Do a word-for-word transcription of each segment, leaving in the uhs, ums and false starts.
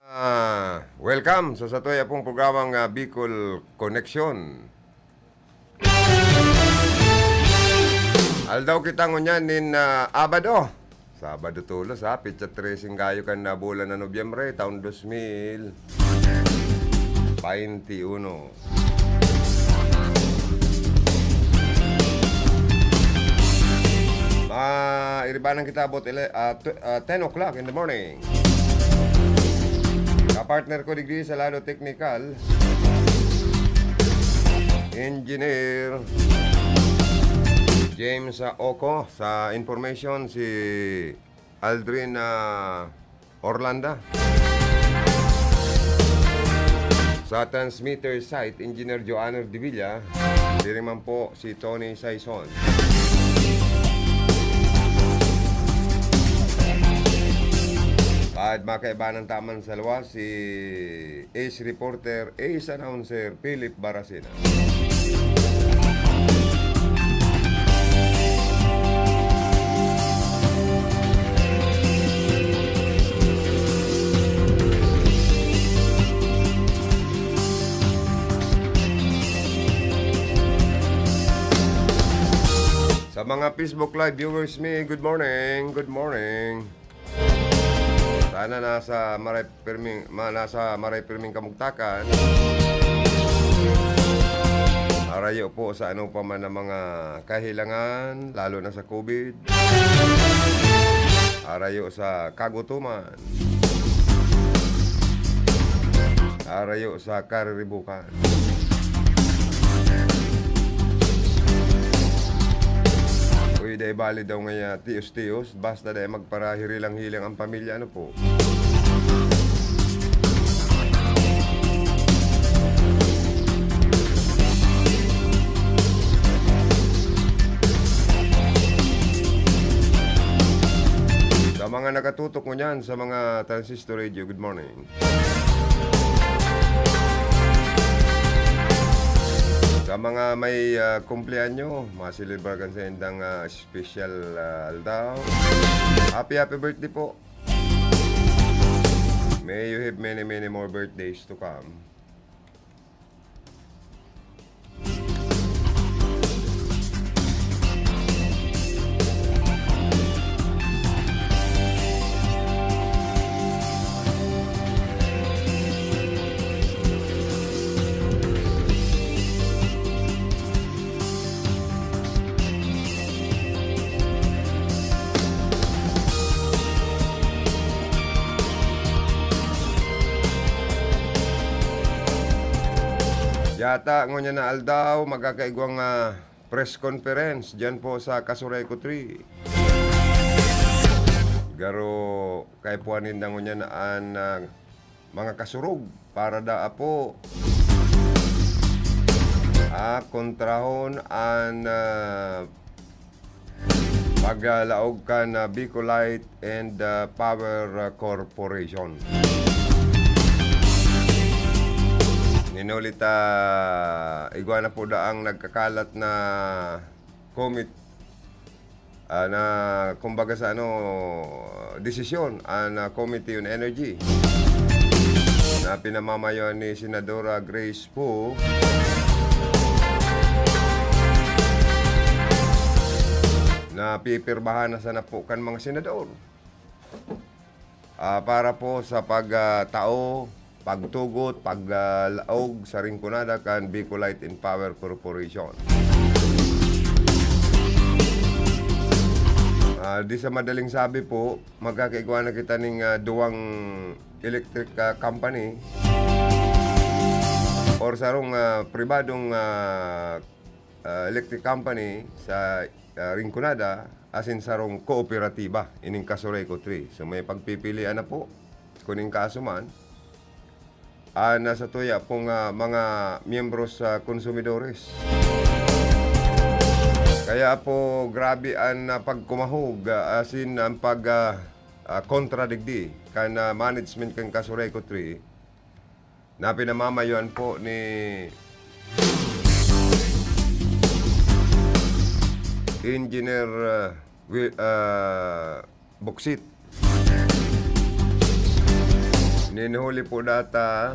Ah, welcome sa satuya pong programang, ah, Bicol Connection. Aldaw kita ngunyan nin, ah, Abado. Sabado tolos, ha, petsa trese gayo kan, ah, bulan na Nobyembre, taon dos mil bainti uno. Mairibanan kita about ele-, ah, tw-, ah, ten o'clock in the morning. Kapartner ko digdi sa lado technical, Engineer James, ah, Oco. Sa information, si Aldrin, ah, Orlanda. Sa transmitter site, Engineer Joanner Divilla. Siring man po si Tony Saison. Pad makaibanan taman sa luwas, si ace reporter, ace announcer, Philip Baracena. Sa mga Facebook Live viewers mi, good morning, good morning. Sana nasa maray pirming, ma-, nasa maray pirming kamugtakan. Arayo po sa ano pa man na mga kahilangan, lalo na sa COVID. Arayo sa kagutuman. Arayo sa kariribukan. Uy, dai bali daw ngaya tios-tios, basta dai magparahirilang-hilang ang pamilya, ano po? Sa mga nakatutok ngunyan sa mga transistor radio, good morning. Sa mga may, ah, kumpleanyo, maselebrar kan sa indang, ah, special, ah, aldaw. Happy, happy birthday po. May you have many, many more birthdays to come. Yata, ngunyan na aldaw, magkakaigwang, ah, press conference diyan po sa Casureco three. Garo, kaipuhan ninda ngunyan an, ah, mga kasurog para daa po, ah, kontrahon an, ah, paglaog kan, ah, Bicolite and, ah, Power, ah, Corporation. Ninuli ta, igwa na po daang nagkakalat na commit-, ah, na, kumbaga sa ano, desisyon, ang, ah, Committee on Energy na pinamamayoan ni Senadora Grace Poe na pipirmahan na sana po kan mga senador. Ah, para po sa pag, ah, tao, pagtugot, pag, ah, laog sa Rinconada kan Bicolite and Power Corporation. Ah, di sa madaling sabi po, magkakaigwa na kita ning, ah, duwang electric, ah, company or sarong, ah, pribadong, ah, ah, electric company sa, ah, Rinconada, asin sarong kooperatiba, ining Casureco three. So, may pagpipilian na po, kuning kaso man, ah, na sa tuya pong, ah, mga miyembros sa konsumidores. Kaya po, grabe an, ah, pagkumahog, ah, asin ang pag, ah, ah, kontra digdi kan, ah, management kan Casureco three, na pinamamayoan po ni Engineer, ah, Wi-, ah, Boksit. Inuhuli po data,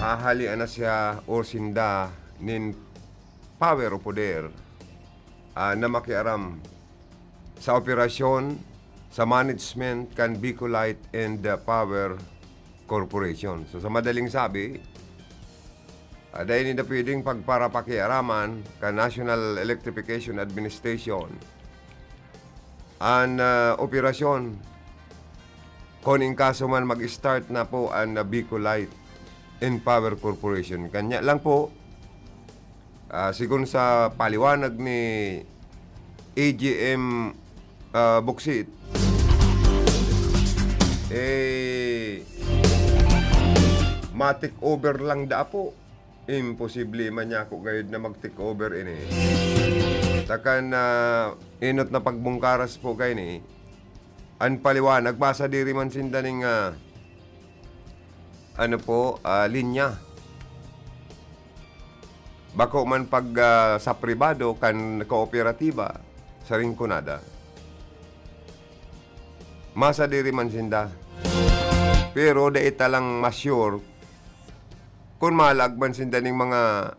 hahalian na siya o sinda nin power o poder, ah, na makiaram sa operasyon, sa management kan Bicolite and, ah, Power Corporation. So, sa madaling sabi, ah, dai ninda pwedeng pagparapakiaraman kan National Electrification Administration an, ah, operasyon kun in kaso man mag-start na po an, ah, Bicolite and Power Corporation. Kanya lang po, ah, sigon sa paliwanag ni A G M, ah, Boksit, eh, ma-take over lang daa po. Imposible man niya ako gayod na mag-take over ini. Takan, ah, enot na pagbungkaras po kaini, an paliwanag, masadiri man sinda ning, ah, ano po, ah, linya. Bako man pag, ah, sa pribado kan kooperatiba sa Rinconada. Masadiri man sinda. Pero dai ta lang ma-sure kun malag man sinda ning mga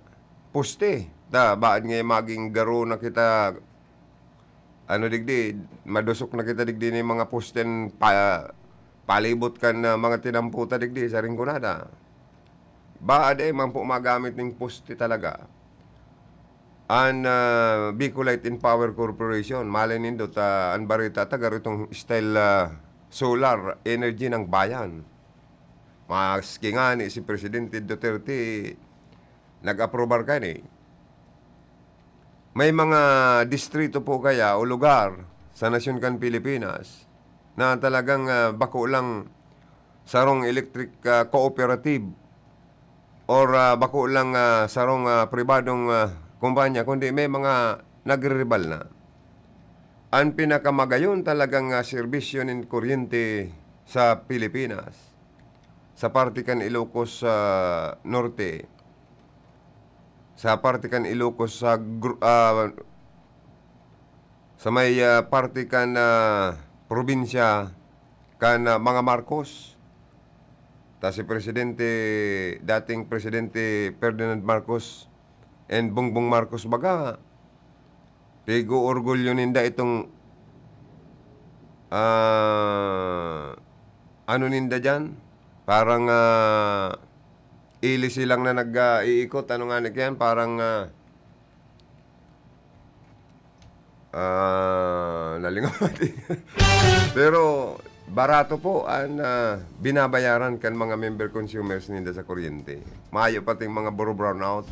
poste. Ta, baad nga maging garo na kita, ano digdi, madusok na kita digdi ning mga posten pa, palibot kan, ah, mga tinampo ta digdi sa Rinconada. Baad ay man po magamit ning poste talaga an, ah, Bicolite and Power Corporation. Malay nindo ta, an bareta ta garo itong style, ah, solar energy ng bayan. Maski ngani si Presidente Duterte nag-aprobar kaini. May mga distrito po kaya o lugar sa nasyon kan Pilipinas na talagang, ah, bako lang sarong electric, ah, cooperative or, ah, bako lang, ah, sarong, ah, pribadong, ah, kumpanya, kundi may mga nagriribal na. An pinakamagayon talagang, ah, serbisyo nin kuryente sa Pilipinas, sa parte kan Ilocos, ah, Norte, sa parte kan Ilocos, sa gru-, ah, sa may, ah, parte kan, ah, probinsya kan, ah, mga Marcos. Ta si Presidente, dating Presidente Ferdinand Marcos and Bongbong Marcos baga, pig-oorgulyo ninda itong, ah, ano ninda diyan? Parang, ah, ili silang na nag, ah, iikot. Ano nga ni kaya? Parang, ah, ah, nalingaw. Pero barato po an, ah, binabayaran kan mga member consumers ninda sa kuryente. Mayo pating mga buro brownout.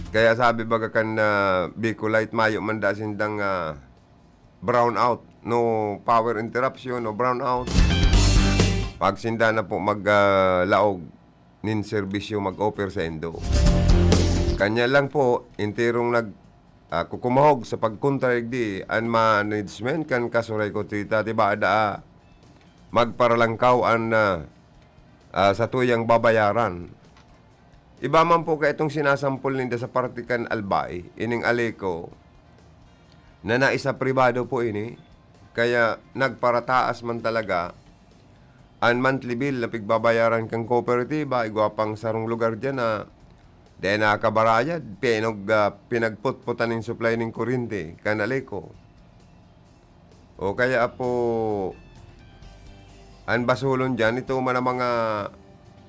Kaya sabi baga kan, ah, Bicolite, mayo man da sindang, ah, brownout. No power interruption, no brownout. Pag sinda na po mag, ah, laog nin serbisyo, mag-offer saindo. Kanya lang po, enterong nag, ah, kukumahog sa pagkontra digdi an management kan Kasuray Kutita, ti ba ada, ah, magparalangkaw an, ah, ah, satuyang babayaran. Iba man po ka itong sinasampol ninda sa parte kan Albay, ining Aleco, na naisapribado po ini, kaya nagparataas man talaga an monthly bill na pigbabayaran kan kooperatiba. Igwa pang sarong lugar diyan na dai nakakabarayad, pinog-, ah, pinagputputan nin supply nin kuryente kan Aleco. O kaya po, an basulon diyan, ito man ang mga,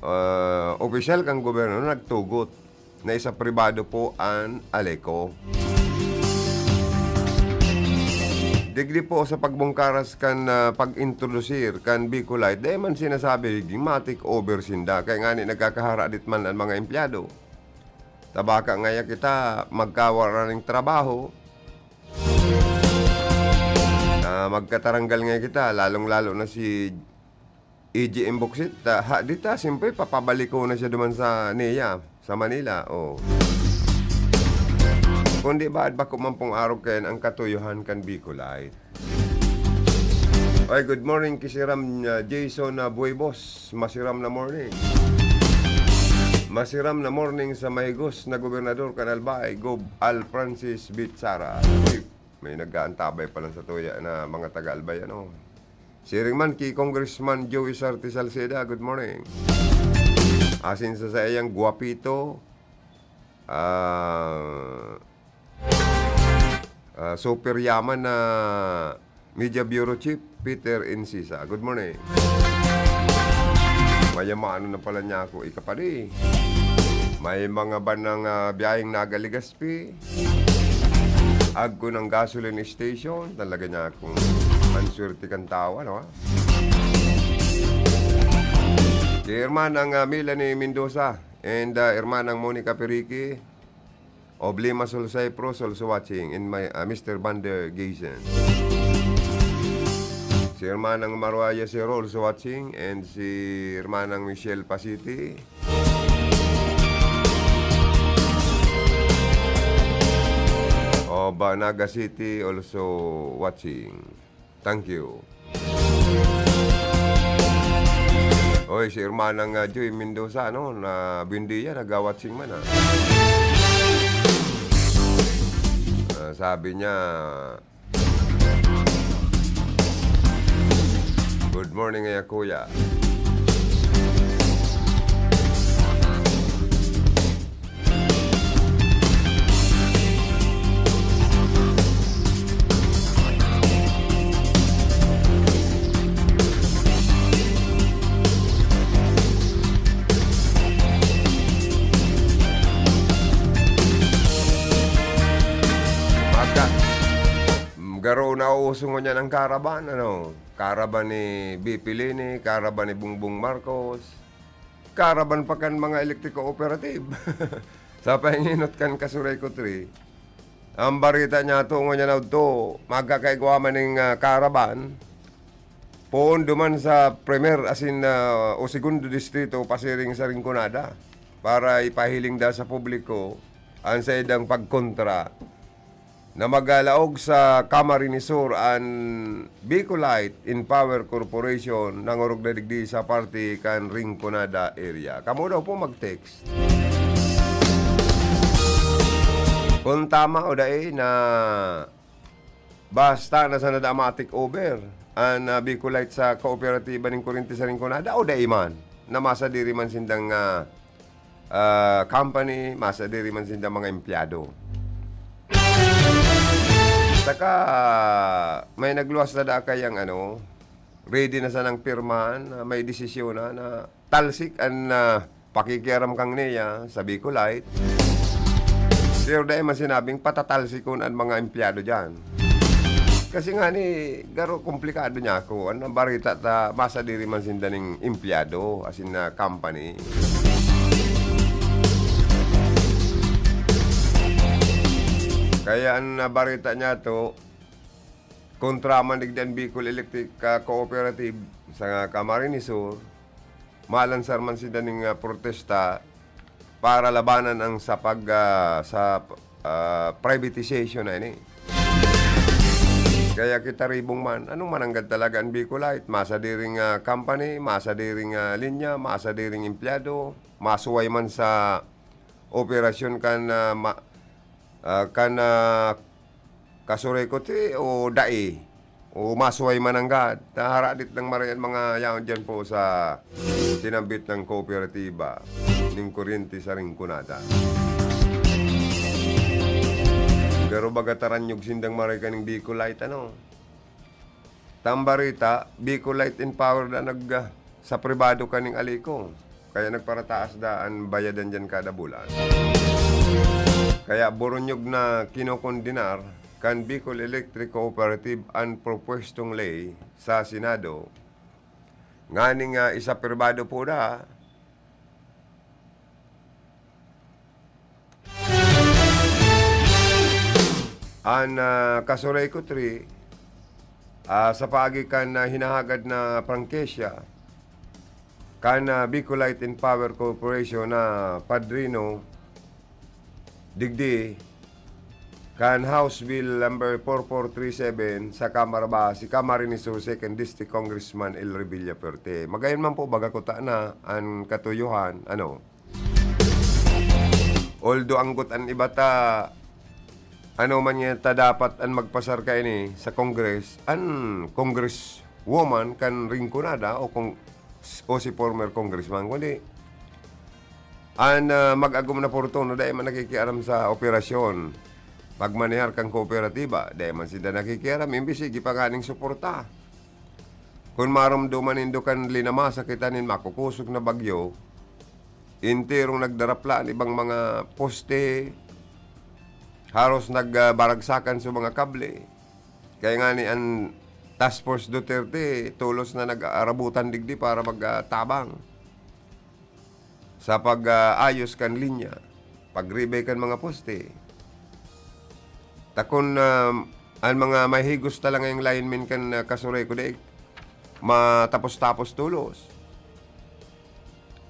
ah, opisyal kan gobyerno na nagtugot na isapribado po an Aleco. Digdi po sa pagbungkaras kan, ah, pag-introdusir kan Bicolite, dai man sinasabi digdi ma-take over sinda. Kaya ngani nagkakaharadit man an mga empleyado. Ta baka ngaya kita magkawara nin trabaho, ah, magkataranggal ngaya kita, lalong-lalo na si A G M Boksit, ah, ha, di ta, siyempre, papabaliko na siya duman sa NEA, sa Manila, oh. Kundi ba, bako man pong arog kayan ang katuyohan kan Bicolite. Oy, good morning, Kisiram, ah, Jason, ah, Buebos. Masiram na morning. Masiram na morning sa mahigos na gobernador kan Albay, Gob Al Francis Bitsara. Uy, may nag-aantabay pala sa tuya na mga taga-Albay, ano? Siring man ki Congressman Joey Sarte Salceda, good morning. Asin sa saiyang gwapito, ah, ah, super yaman na Media Bureau Chief Peter Encisa. Good morning. Mayaman na pala niya ako, ikapadi. May mga banang, ah, biyaheng Naga Legazpi. Agko ng gasoline station. Talaga niya akong manswerte kan tao, ano, ha? Si Hermanang, ah, Melanie Mendoza and, ah, Hermanang Monica Perique of Lima Sol Cyprus also watching, and my, ah, Mister Vander Gaysen. Si Hermanang Maruaya Sero also watching, and si Hermanang Michelle Pasiti. Of, ah, Naga City also watching. Thank you. Oy, si Hermanang, ah, Joy Mendoza, no, na Buendia, nagawat sing man, ah. Ah, sabi niya, "Good morning, eh, kuya." Magka-, mm, garo nauuso ngunyan ang caravan, ano? Caravan ni V P Leni, caravan ni Bongbong Marcos. Caravan pa kan mga electric cooperative. Sa pahinginot kan Kasuray ko three, ang barita niya to, ngunyan na udto, magkakaigwa man ning, ah, caravan, poon duman sa primer asin, ah, o segundo distrito pasiring sa Rinconada para ipahiling da sa publiko ang saindang pagkontra na magalaog sa Camarines Sur an Bicolite in Power Corporation, nangorog na digdi sa parte kan Rinconada area. Kamo daw po mag-text. Kung tama o dai na basta na sana da ma-take over an, ah, Bicolite sa kooperatiba nin kuryente sa Rinconada o dai man, na masadiri man sindang, ah, ah, company, masadiri man sinda mga empleyado. Saka, may nagluwas na da kayang ano, ready na sanang pirmahan, ah, may desisyon na, na talsik an, ah, pakikiaram kan NEA sa Bicolite. Pero dai man sinabing patatalsikon an mga empleyado diyan. Kasi nga ni, garo komplikado niya ako. Ano ang barita ta, masadiri man sinda ning empleyado, as in, ah, company. Kaya ang, ah, barita niya to, kontra man digdi an Bicol Electric, ah, Cooperative sa Camarines Sur, malansar man sinda ning, ah, protesta para labanan ang sa pag, ah, sa, ah, privatization na ini. Kaya kita ribong man, anong mananggad talaga ang Bicolite? Masadiring, ah, company, masadiring, ah, linya, masadiring empleyado, masuway man sa operasyon kan, ah, ma-, ah, kan, ah, Kasuray ko ti o dai, o masuway mananggad. Naharadit ng maray an mga yaon diyan po sa sinambit ng kooperatiba ning kuryente sa Rinconada. Pero baga taranyog sindang maray kaning Bicolite, ano? Tambarita, Bicolite in Power na nag, ah, sa pribado kaning aliko. Kaya nagparataas da an bayadan diyan kada bulan. Kaya boronyog na kinokondenar kan Bicol Electric Cooperative an propwestong ley sa Senado, nganing, ah, isapribado po da an, ah, Kasuray ko three, ah, sa paagi kan, ah, hinahagad na prangkisya kan, ah, Bicolite and Power Corporation na padrino digdi kan House Bill number four four three seven sa Kamara ba, si Camarines Sur Second District Congressman El Revilla Fuerte. Magayon man po, baga kuta na an katuyohan, ano? Although anggot an iba ta, ano man nga ta dapat an magpasar kaini sa Congress, an Congress woman kan Rinconada o kung, o si former congressman, kundi an, ah, mag-agom na portono dai man nakikiaram sa operasyon, pagmanehar kan kooperatiba, dai man sinda nakikiaram, imbis sige pa nganing suporta. Kun maromdoman nindo kan linamasa kita nin makukosog na bagyo, enterong nagdarapla an ibang mga poste, haros nag, ah, baragsakan sa mga kable. Kaya nga ni an Task Force Duterte, tolos na nag-aarabutan digdi para mag, ah, tabang sa pag, ah, ayos kan linya, pag-rebay kan mga poste. Takon na an mga mahigos talaga yung linemen kan, ah, Casureco, dai matapos-tapos tolos.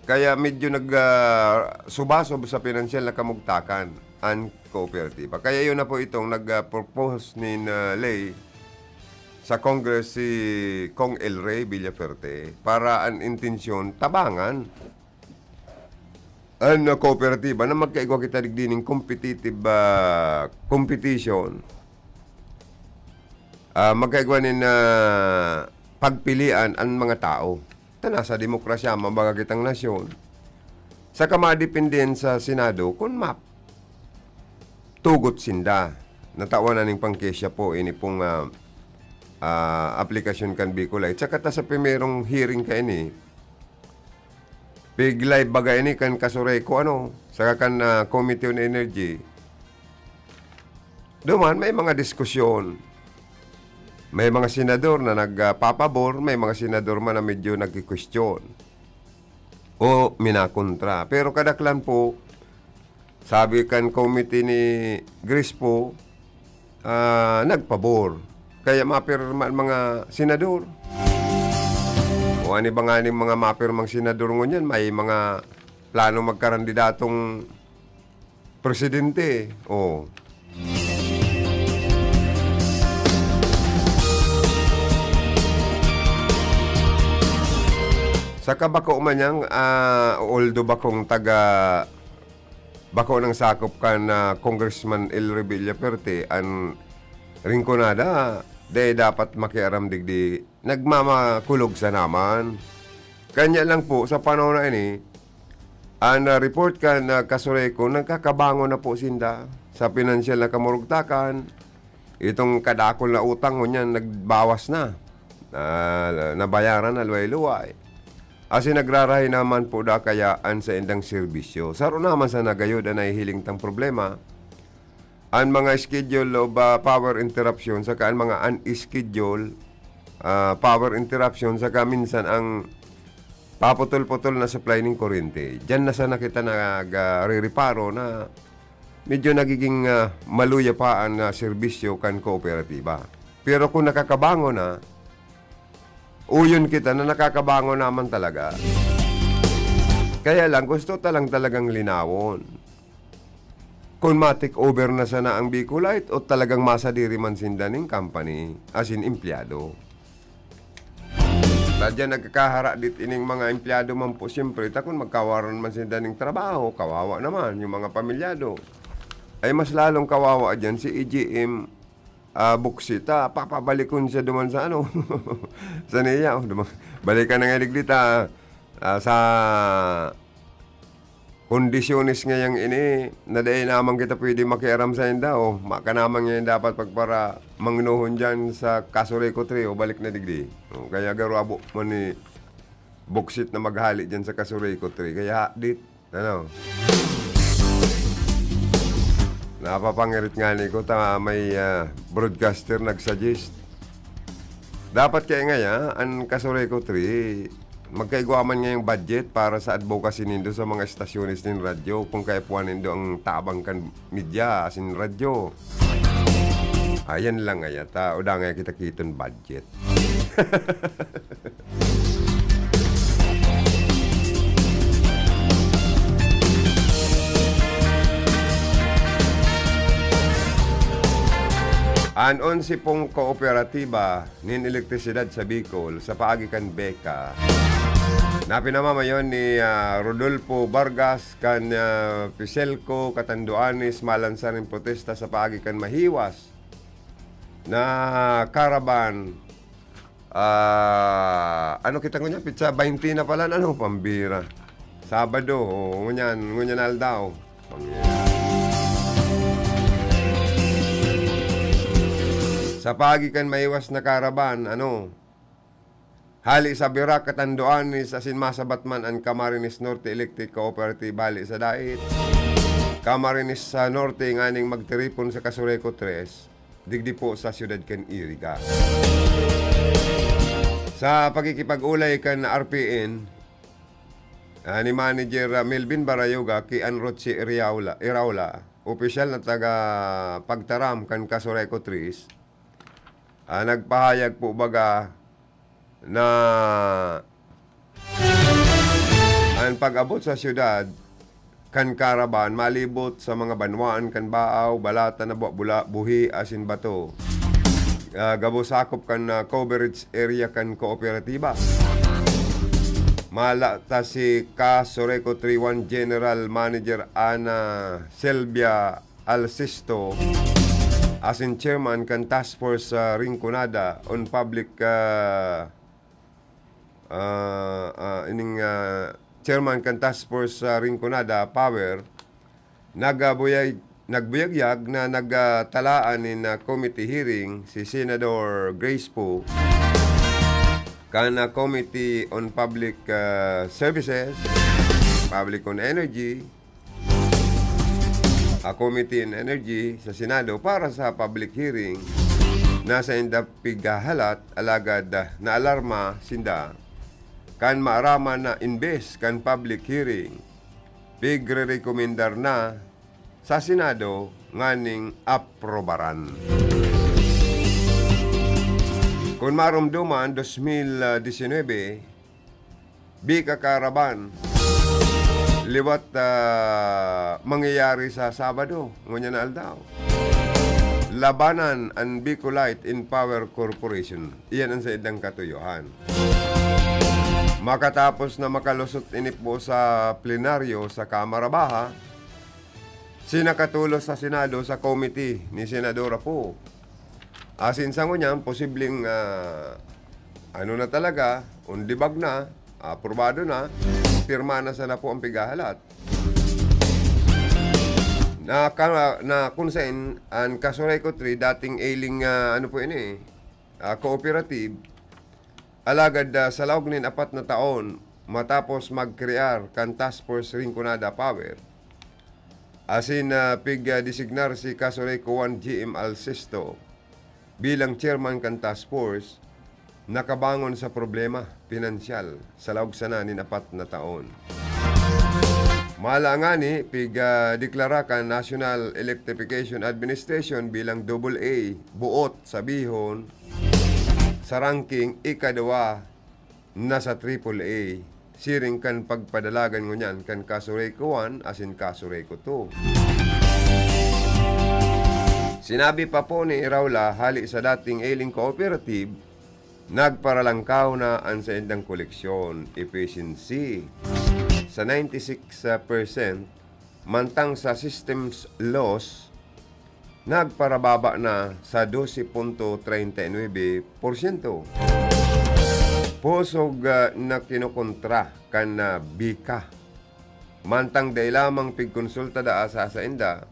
Kaya medyo nag, ah, subasob sa pinansyal na kamugtakan an kooperatiba. Kaya yun na po itong nag, ah, propose nin, ah, ley sa Congress si Cong El Rey Villafuerte para an intensyon tabangan an, ah, kooperatiba na magkaigwa kita digdi ning competitive, ah, competition. Ah, magkaigwa nin, ah, pagpilian an mga tao. Ta nasa demokrasya man baga kitang nasyon. Saka madepende yan sa Senado kun map-, tugot sinda. Natawan na ning pangkesya po ini pong, ah, ah, aplikasyon kan Bicolite. Saka ta sa primerong hearing kaini, pig-live baga ini kan Casureco, ano, saka kan, ah, Committee on Energy. Duman, may mga diskusyon. May mga senador na nagpapabor, may mga senador man na medyo nagkikwestiyon o minakontra. Pero kadaklan po, sabi kan committee ni Grace po, ah, nagpabor. Kaya mapirma ang mga senador. O ano ba nga ning mga mapirmang senador ngunyan? May mga plano magkarandidatong presidente. Oh. Saka bako man yang, ah, although bakong taga, bako nang sakop kan, ah, Congressman El Revilla Perte, an Rinconada, dai dapat makiaram digdi, nagmamakulog sana man. Kanya lang po, sa panahon na ini, an, ah, report kan, ah, Casureco, nagkakabangon na po sinda sa pinansyal na kamurugtakan. Itong kadakol na utang, ngunyan, nagbawas na. Ah, nabayaran na luway-luway. Asin nagrarahay naman po da kaya an saindang serbisyo. Saro naman sa nagayod an nahihiling tang problema, an mga schedule of, ah, power interruption saka an mga unscheduled, ah, power interruption saka minsan ang paputol-putol na supply nin kuryente. Diyan na sana kita nag, ah, rereparo na medyo nagiging, ah, maluya pa an, ah, serbisyo kan kooperatiba. Pero kung nakakabangon na, uyon kita na nakakabangon naman talaga. Kaya lang, gusto ta lang talagang linawon. Kun ma-take over na sana ang Bicolite o talagang masadiri man sinda ning company, as in, empleyado. Tadya nagkakaharadit ining mga empleyado man po, siyempre, ta kun magkawaran man sinda ning trabaho, kawawa naman yung mga pamilyado. Ay mas lalong kawawa dyan si E G M, ah, Bauxite, ah, papabalikon siya duman sa ano, sa niya, oh, duman, balikan na nga digdi ta, ah, sa kondisyones ngayang ini, na dai naman kita pwede makiaram sa inda, oh, maka naman ngayon dapat pagpara mangnohon dyan sa Casureco three, oh, balik na digdi. Oh, kaya garo abo man ni Bauxite na maghali dyan sa Casureco three. Kaya, dit, ano? Napapangirit nga ni ko, ta may, ah, broadcaster nag-suggest. Dapat kaya ngaya, an Casureco three, magkaigwa man ngayang budget para sa advocacy nindo sa mga estasyones nin radyo, kung kaya puwan nindo ang tabang kan media, asin radyo. Ayan lang ngaya, ta, o da ngaya kita kiton budget. An onse pong kooperatiba nin elektrisidad sa Bicol sa paagi kan BECA na pinamamayon ni, ah, Rodolfo Vargas kan, ah, Piselco, Catanduanes, malansa nin protesta sa paagi kan mahiwas na caravan Ah, ano kita ngunyan? Petsa baynte na pala, ano? Pambira. Sabado, o, ngunyan, ngunyan na aldaw. Pambira. Sa pagi kan maiwas na karaban, ano? Hali sa Virac, Catanduanes, asin masabat man an Camarines Norte Electric Cooperative hali sa Dait, Camarines sa Norte, nganing magtiripon sa Casureco tres, digdi po sa siyudad kan Iriga. Sa pakikipag-olay kan R P N, ah, ni Manager, ah, Melvin Barayoga ki Anrochi Iraola, Iraola, opisyal na taga pagtaram kan Casureco tres, ah, nagpahayag po baga na an pag-abot sa siyudad kan karaban malibot sa mga banwaan kan Baaw, Balatan, Abua-Bula, Buhi asin Bato. Ah, gabos sakop kan, ah, coverage area kan kooperatiba. Mala ta si Casureco three one General Manager Ana Selvia Alsisto asin chairman kan Task Force sa Rinconada on Public, ah, ah, ah, ining, ah, chairman kan Task Force sa Rinconada Power, nagabuyag-, nagbuyagyag na nagtalaan nin, ah, committee hearing si Senador Grace Poe kan, ah, Committee on Public, ah, Services, Public on Energy, a Committee on Energy sa Senado para sa public hearing na sainda pighahalat, alagad, ah, naalarma sinda kan maaraman na imbes kan public hearing, pigrerekomendar na sa Senado nganing aprobaran. Kun maromdoman, dos mil disinwebe, Bika Caravan, liwat, ah, mangyayari sa Sabado, ngunyan na aldaw. Labanan an Bicolite in Power Corporation. Iyan an saindang katuyohan. Makatapos na makalusot ini po sa plenaryo sa Kamara Baha, sinakatulos sa Senado sa committee ni Senadora Poe. Asin sa ngunyan, posibleng, ah, ano na talaga, on the bag na, aprobado na, pirma na sana po ang pighahalat. Na, ka-, na kung saan, ang Casureco three, dating ailing, ah, ano po ini, ah, cooperative, alagad, ah, sa laog nin apat na taon, matapos magkrear kan Task Force Rinconada Power, asin, ah, pig, ah, designar si Casureco one G M Alsisto bilang chairman kan task force, nakabangon sa problema pinansyal sa laog sana nin apat na taon. Mala ngani, pig, ah, deklara kan National Electrification Administration bilang double A, buot sabihon, sa ranking ikaduwa na sa triple A, siring kan pagpadalagan ngunyan kan Casureco one asin Casureco two. Sinabi pa po ni Iraola, hali sa dating ailing cooperative, nagparalangkaw na an saindang koleksyon efficiency sa ninety-six percent, mantang sa systems loss, nagparababa na sa dose punto treinta y nuebe porsyento. Pusog, ah, na kinokontra kan, ah, Bika. Mantang dai lamang pigkonsulta daa sa sainda,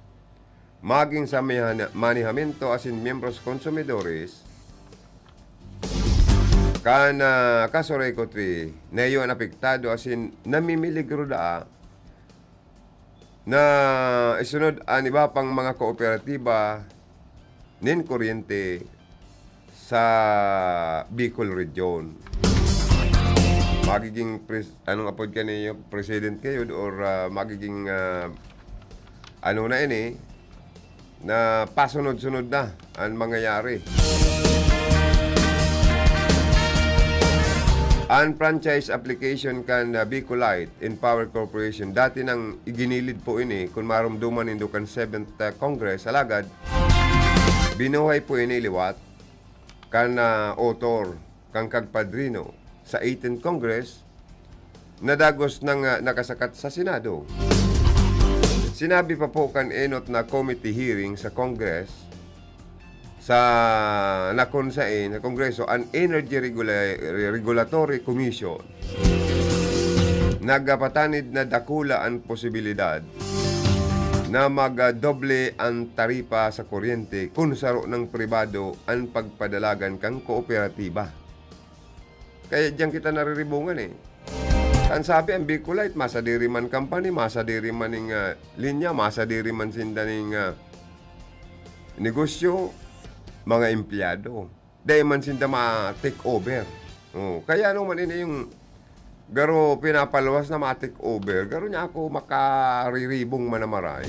maging sa mehana-, manehamento asin miyembros konsumidores, kan, ah, Casureco three, na iyo an apektado asin namimiligro daa na isunod an iba pang mga kooperatiba nin kuryente sa Bicol Region. Magiging pres-, anong apod ka niyo? President kayo or, ah, magiging, ah, ano na ini, na pasunod-sunod na ang mangyayari. An franchise application kan, ah, Bicolite in Power Corporation, dati nang iginilid po ini, kun maromdoman nindo kan seventh, ah, Congress, alagad binuhay po ini liwat kan, ah, author, kan kagpadrino sa eighteenth Congress, na dagos nang, ah, nakasakat sa Senado. Sinabi pa po kan enot na committee hearing sa Congress, sa nakunsain sa Kongreso an Energy Regula-, Regulatory Commission, nagpatanid na dakula an posibilidad na magdoble an taripa sa kuryente kun saro nang pribado an pagpadalagan kan kooperatiba. Kaya diyan kita nariribungan eh. An sabi, ang Bicolite, masadiri man company, masadiri man ning, ah, linya, masadiri man sinda ning, ah, negosyo, mga empleyado. Dai man sinda ma-take over. Oh, kaya ano man ini yung garo pinapaluwas na ma-take over, garo niya ako makariribong man na maray.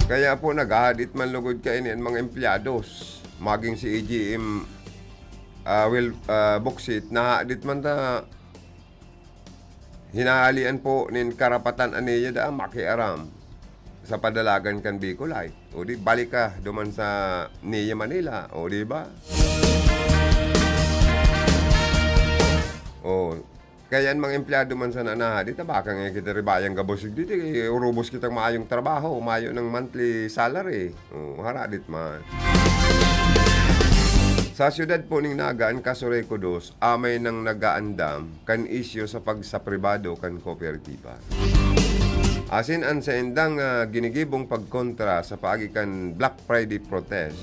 Kaya po, naghahadit man lugod kaini an mga empleyados. Maging si A G M, ah, well, ah, boksit, nahadit man ta, hinahalian po nin karapatan an niya daa makiaram sa padalagan kan Bicolite. O di, balik ka duman sa niya Manila. O di ba? O, kaya an mga empleyado man sana nahadit, baka nga kita ribayang gabos digdi, urubos kitang maayong trabaho, mayo ng monthly salary. O, haradit man. Sa siyudad po ning Naga, an Casureco dos, amay nang nagaandam kan isyu sa pagsapribado kan kooperatiba. Asin an saindang, ah, ginigibong pagkontra sa paagi kan Black Friday protest.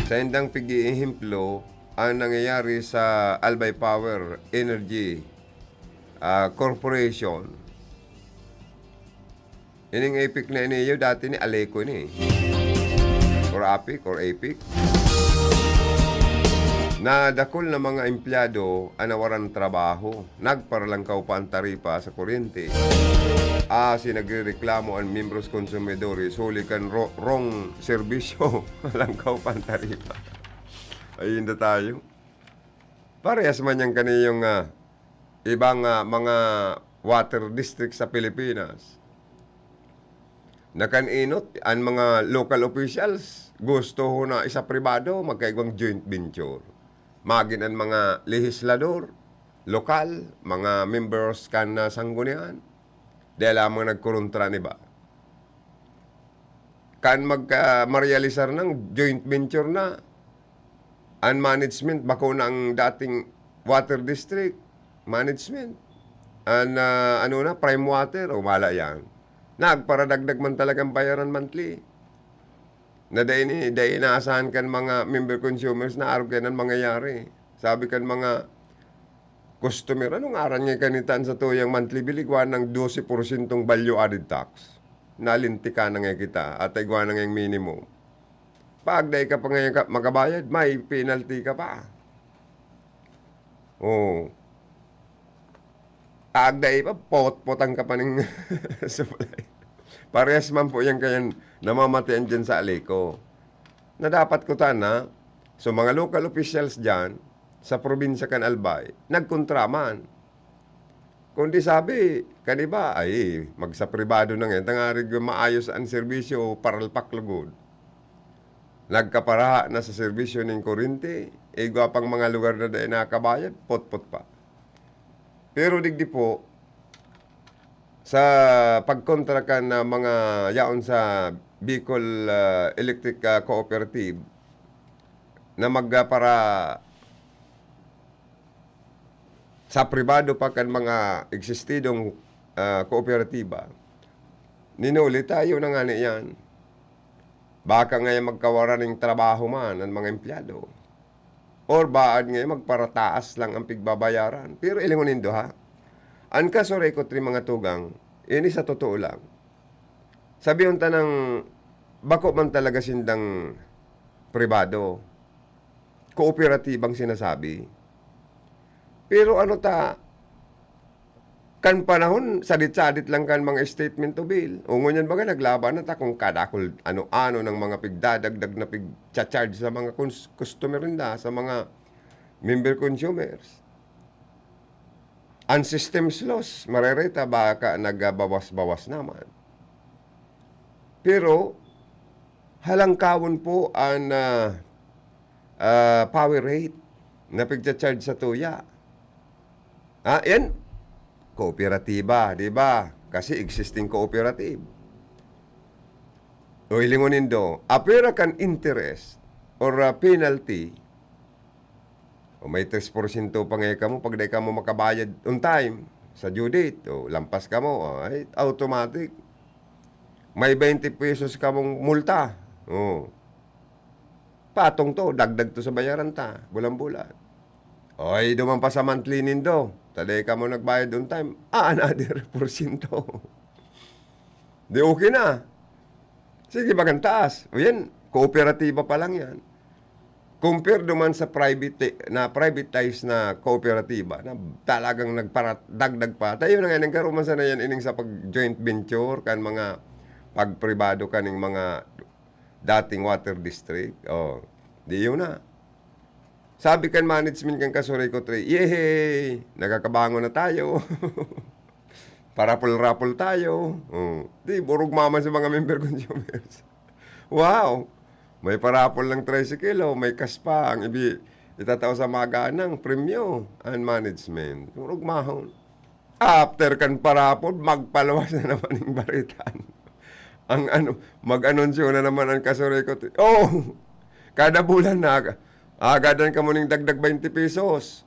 Saindang pig-iehemplo an nangyayari sa Albay Power Energy, ah, Corporation. Ining APEC na ini, dati ni Aleco ini. Or APEC, or APEC. Na dakul na mga empleyado an nawaran trabaho. Nagparalangkaw pa an taripa sa kuryente. Asin nagrereklamo an miyembros konsumidores huli kan ro-, rong serbisyo. Langkaw pa an taripa. Ayun na tayo. Parehas man yan kaniyong, ah, ibang, ah, mga water district sa Pilipinas. Na kan enot, an mga local officials, gusto ho na isapribado, magkaigwang joint venture. Magin an mga lehislador, lokal, mga members kan, ah, sanggunian, dai lamang nagkorontra, ni ba? Kan magka-, marealisar nang joint venture na, an management, bako na ang dating water district management. An, ah, ano na, Prime Water, o wala yan. Nagparadagdag man talagang bayaran monthly. Na dai ni, dai inaasahan kan mga member consumers na arog kaiyan an mangyayari. Sabi kan mga customer, "Anong aran nga kanitan sa tuyang monthly bill, igwa nang dose porsyentong value added tax? Nalintika na nga kita, at igwa na nga yung minimum. Pag dai ka pa ngayon ka, makabayad, may penalty ka pa." Oh. Agda iba, potpotan ka pa ning supply. Parehas man po yan kayan namamatian dyan sa Aleco. Na dapat ko tana, so mga local officials dyan, sa probinsya kan Albay, nagkontra man. Kundi sabi, kan iba, ay, magsapribado na ngayon, tangarig maayos ang serbisyo, paralpak lugod. Nagkaparaha na sa serbisyo ning kurente, igwa pang mga lugar na dai nakabayad, potpot pa. Pero digdi po, sa pagkontra kan, ah, mga yaon sa Bicol, ah, Electric, ah, Cooperative na mag-, ah, para sa pribado pa kan mga eksistidong, ah, kooperatiba, ninuli tayo na ngani yan. Baka ngaya magkawaran ning trabaho man an mga empleyado. Or baad ngaya magparataas lang ang pigbabayaran. Pero ilingon nindo, ha? An kaso, Rico, tri mga tugang, ini sa totoo lang. Sabihon ta nang bako man talaga sindang pribado, kooperatibang sinasabi. Pero ano ta, kan panahon, sadit-sadit lang kan mga statement to bill. O ngunyan baga, naglaban na ta kung kadakul ano-ano ng mga pigdadagdag na pigcha-charge sa mga cons-, customer ninda, sa mga member consumers. Ang systems loss, marereta baka nagbawas-bawas naman. Pero, halangkawon po ang, ah, ah, power rate na pigcha-charge sa tuya. Ah, yan, kooperatiba, di ba? Kasi existing cooperative. O hilingon nindo, apwera kan interest or, ah, penalty, o may tres porsyento pa nga kamo pag dai kamo makabayad on time sa due date, o lampas kamo, o, ay automatic. May twenty pesos kamong multa. O. Patong to, dagdag to sa bayaran ta, bulan-bulan. Oy, duman pa sa monthly nindo, ta dai kamo nagbayad on time, ah, another porsyento. Di okay na. Sige, bagang taas. O yan, kooperatiba pa lang yan. Compare duman sa private, na privatized na kooperatiba na talagang nagparat-, dagdag pa. Tayo na nga, nagkaroon man sana yan ining sa pag-joint venture kan mga pagpribado kaning mga dating water district. Oh, di yun na. Sabi kan management kan Casureco three, "Yehey! Nakakabangon na tayo." Parapol-rapol tayo. Oh. Di, burog maman sa mga member consumers. Wow! May parapol ng tricycle, oh. May cash pa. Ang ibi-, itatao sa maganang premyo and management. Burog mahon. After kan parapol, magpaluwas na naman yung baritan. Ang ano, mag-anunsyo na naman ang Casureco. Oh! Kada bulan na, agadan kamo ning dagdag twenty pesos.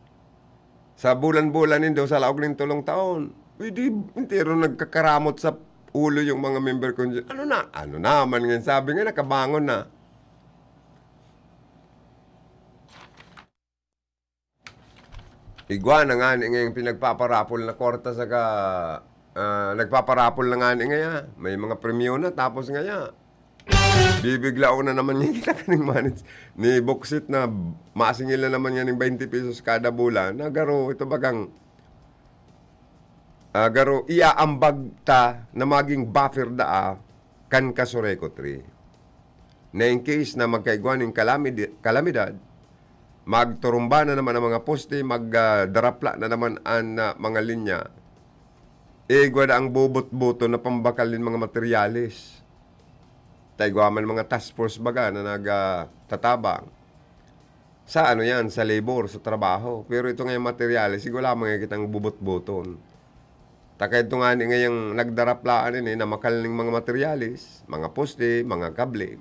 Sa bulan-bulan nindo, sa laog ning tulong taon, pwede entero nagkakaramot sa ulo yung mga member ko. Ano na? Ano naman ngayon? Sabi nga, nakabangon na. Igwa na nga ni ngayong pinagpaparapol na kwarta saka, ah, nagpaparapol na nga ni ngaya. May mga premyo na, tapos ngaya, bibiglaon na naman niya kita kaning manage ni Boksit na masingil na naman niya ning twenty pesos kada bulan. Na garo, ito bagang, ah, garo, iaambag ta na maging buffer daa kan Casureco three. Na in case na magkaigwa ning kalamid-, kalamidad, magturumba na naman ang mga poste, mag, ah, darapla na naman ang, ah, mga linya. Igwa na ang bubot-buto na pambakal nin mga materyales. Ta igwa man mga task force baga na nag, ah, tatabang. Sa ano yan, sa labor, sa trabaho. Pero ito ngayong materyales, sige, wala man ngayon kitang bubot-buton. Ta kaidto ngani ngayang nagdaraplaan ini, namakal ning mga materyales, mga poste, mga kable.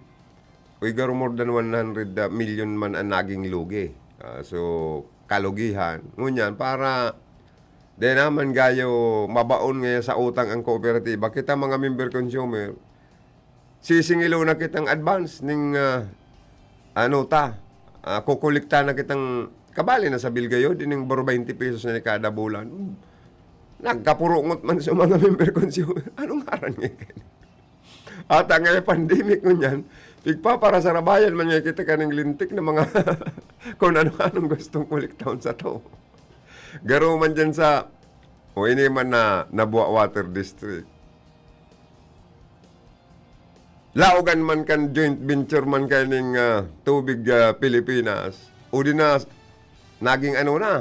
Uy, garo more than one hundred million man ang naging lugi. Ah, so, kalugihan. Ngunyan, para di naman gayo mabaon ngayon sa utang ang kooperatiba, kita mga member consumer, sisingilo na kitang advance ning, ah, ano ta, ah, kokolekta na kitang, kabali na sa bilgayo, din yung baro twenty pesos na kada bulan. Nagkapurongot man sa mga member consumer. Anong ngaran niya? Ata nga pandemic ngunyan, pigpaparasarabayan man nga kita kaning lintik na mga kung ano-anong gustong kolektahon sa to. Garo man dyan sa, o ini man na Nabua Water District. Laogan man kan joint venture man kaning, ah, Tubig, ah, Pilipinas, o di na naging ano na,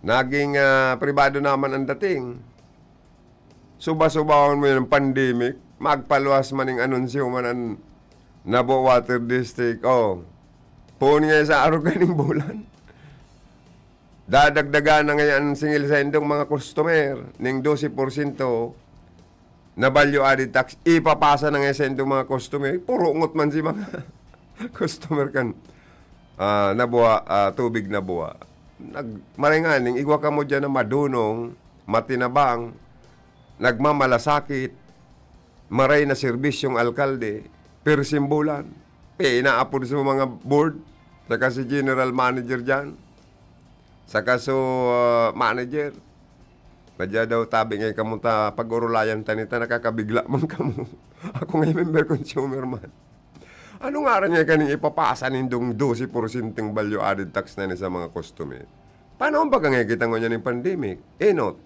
naging, ah, pribado naman ang dating. Suba-subahon mo yung pandemic, magpaluwas man yung anunsyo man ang Nabua Water District. Oh, poon nga sa arog kaning bulan. Dadagdagan na ngayon ang singil sa indong mga customer ning dose porsyento na value added tax. Ipapasa na ngayon sa indong mga customer. Puro ngot man si mga customer kan, ah, Nabua, ah, Tubig Nabua. Nag-, maray nga, ning igwa kamo dyan na madunong, matinabang, nagmamalasakit, maray na serbisyong alkalde, per simbulan. Pinaapod sa mga board, saka si general manager dyan, saka so, ah, manager. Madya daw tabi ngay kamo ta, pag-urulayan ta nita, nakakabigla man kamo. Ako ngay member consumer man. Ano ngaran nga kaning ipapasa nindong dose porsyentong value added tax na ni sa mga customer? Paano ang baga ngay kita ngunyan ning pandemic? Enot,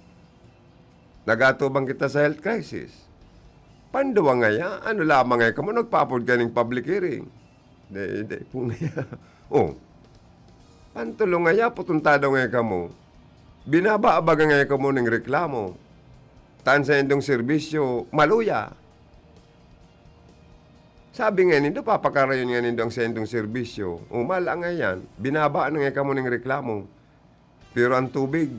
nagatubang kita sa health crisis. Panduwa ngaya, ano lamang ngay kamo, nagpaapod kaning public hearing. Di, di po ngaya. Oh. Pantulo ngaya, putuntado ngay kamo. Binaba baga ngay kamo ning reklamo. Tan sa indong serbisyo, maluya. Sabi nga nindo, papakarayon nga nindo ang sentong serbisyo. O, mala nga yan, binaba na nga kamo ning reklamo. Pero ang tubig,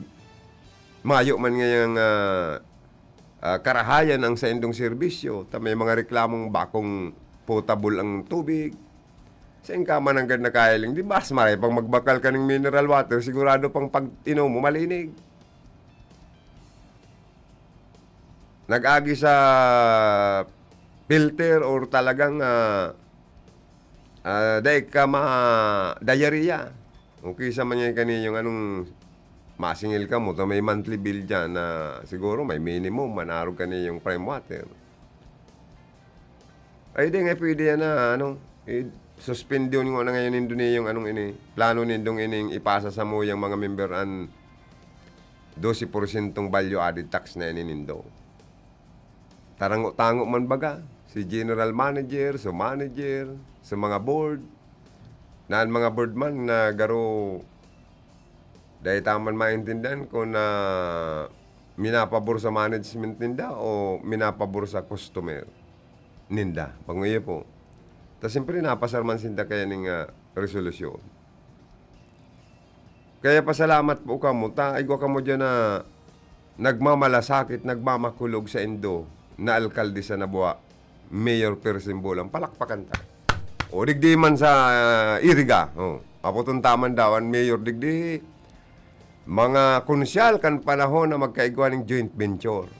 mayo man ngayang, ah, ah, karahayan ang saindong serbisyo, ta may mga reklamong bakong potable ang tubig. Sain ka man nanggad nakahiling, di mas maray pang magbakal ka ning mineral water, sigurado pang pag-inom mo malinig. Nag-agi sa filter or talagang, ah, ah, dai ka ma-diarrhea. Okay sa man yan kaniyong anong masingil ka mo, ta may monthly bill diyan na siguro may minimum, manarog ka niyong prime water. Ay, di nga pwede yan na, ano, i-, suspendyon ko na ngayon nindo niyong anong ini, plano nindong ining ipasa sa mo yung mga member an dose porsiyentong value added tax na ini nindo. Tarango-tango man baga, si general manager, so manager, sa mga board, na ang mga board man na garo, dai ta man maintindihan kung na minapabor sa management ninda o minapabor sa customer ninda. Panguya po. Ta siyempre, napasar man sinda kaya ning, ah, resolusyon. Kaya pasalamat po kamo, ta igwa kamo diyan na nagmamalasakit, nagmamakulog sa indo na alkalde sa Nabua, Mayor Percy Bulang. Palakpakan ta. O, digdi man sa, ah, Iriga. O, apoton ta man daw an mayor digdi. Mga konsyal kan panahon na magkaigwa ning joint venture.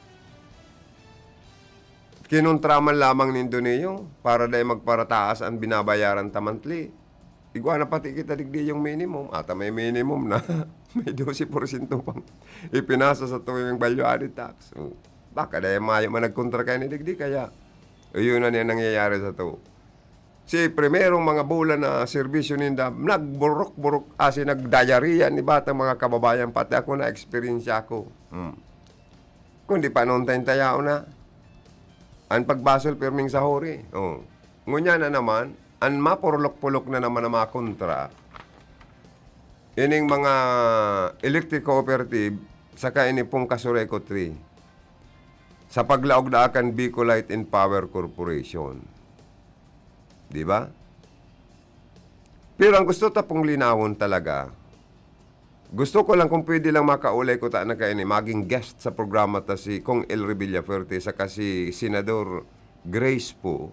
Kinontra man lamang nindo niyo para dai magparataas an binabayaran ta monthly. Igwa na pati kita digdi yung minimum. Ata may minimum na may dose porsyento pang ipinasa sa tuwing value added tax. O, baka dai mayo man nagkontra kayo ni digdi, kaya iyon na niya nangyayari sa to. Si primerong mga bulan na serbisyo ninda, nagburok-burok, asin nagdayariya ni batang mga kababayan, pati ako na-eksperyensya ko. Hmm. Kundi panon tayong tayaon na. An pagbasol, pirming sa huri. Oh. Ngunyan na naman, an mapurlok-pulok na naman na mga kontra, ining mga electric cooperative, saka ini pong Kasureco three, sa paglaog na kan Bicolite and Power Corporation. Di ba? Pero ang gusto ta pong linawon talaga, gusto ko lang kung pwede lang makaulay ko ta na kaini, maging guest sa programa ta si Cong El Revilla Fuerte saka si Senador Grace Poe.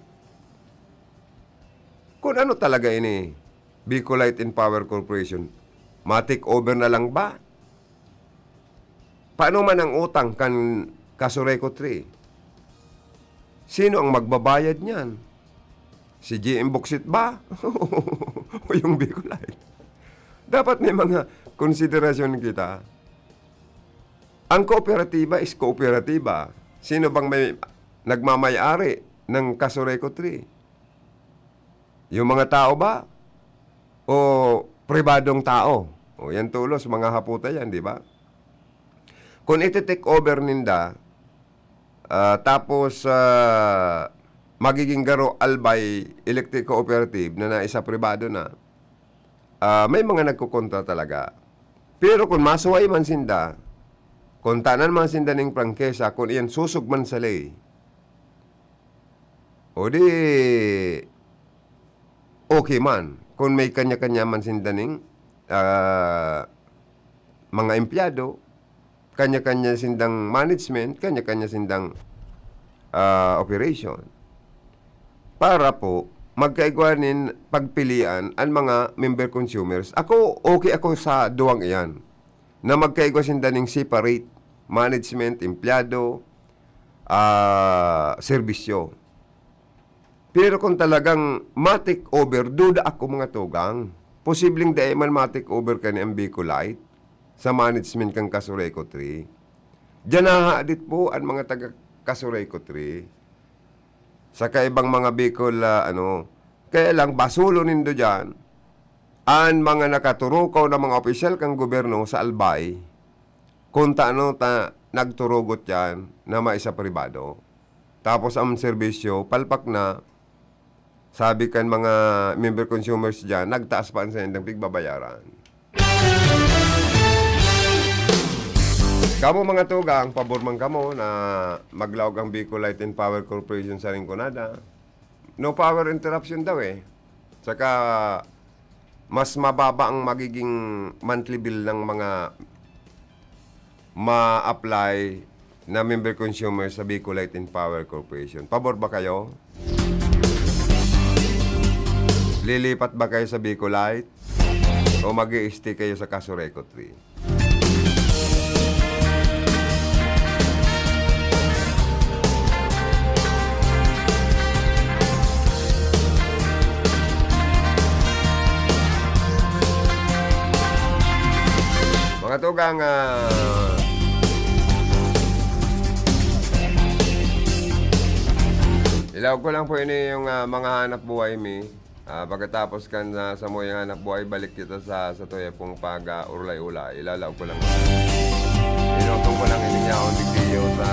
Kung ano talaga ini, Bicolite and Power Corporation, ma-take over na lang ba? Paano man ang utang kan Kasureco three? Sino ang magbabayad niyan? Si G M Bauxit ba? O yung Bicolite? Dapat may mga konsiderasyon kita. Ang kooperatiba is kooperatiba. Sino bang may nagmamay-ari ng Kasureco three? Yung mga tao ba? O pribadong tao? O yan tulos, mga haputa yan, di ba? Kung iti-take over ninda, ah, tapos, ah, magiging garo Albay Electric Cooperative na naisa pribado na, ah, may mga nagkukontra talaga. Pero kung masuway man sinda, kung tanan man sinda ning prangkesa, kung iyan susog man sa ley, o di, okay man. Kung may kanya-kanya man sinda ning, ah, mga empleyado, kanya-kanya sindang management, kanya-kanya sindang, ah, operation. Para po, magkaigwa nin pagpilian ang mga member consumers. Ako, okay ako sa duwang iyan, na magkaigwa sinda ning separate management, empleyado, ah, serbisyo. Pero kung talagang ma-take over, duda ako, mga tugang. Posibleng dai man ma-take over kani ang Bicolite sa management kan Kasureco three. Diyan nahahadit po ang mga taga Kasureco three. Sa kaibang mga Bicol, ah, ano, kaya lang, basulo nindo diyan ang mga nakaturukaw na mga opisyal kan gobyerno sa Albay, kung taano ta nagturugot diyan na maisa pribado. Tapos ang serbisyo, palpak na, sabi kan mga member consumers diyan, nagtaas pa ang saindang pigbabayaran. Kamo, mga tugang, pabor man kamo na maglaog ang Bicol Light and Power Corporation sa Rinconada? No power interruption daw eh. Saka, mas mababa ang magiging monthly bill ng mga ma-apply na member consumer sa Bicolite and Power Corporation. Pabor ba kayo? Lilipat ba kayo sa Bicolite? O mag-i-stay kayo sa Casureco Three? Mga tugang, ah, ilaog ko lang po ini yung, ah, mga hanap buhay mi. Ah, pagkatapos kan, ah, samuyang hanap buhay, balik kita sa, sa tuya pong pag, ah, urulay-ulay. Ilalaog ko lang. Inutong ko lang ining yaon digdiyo sa,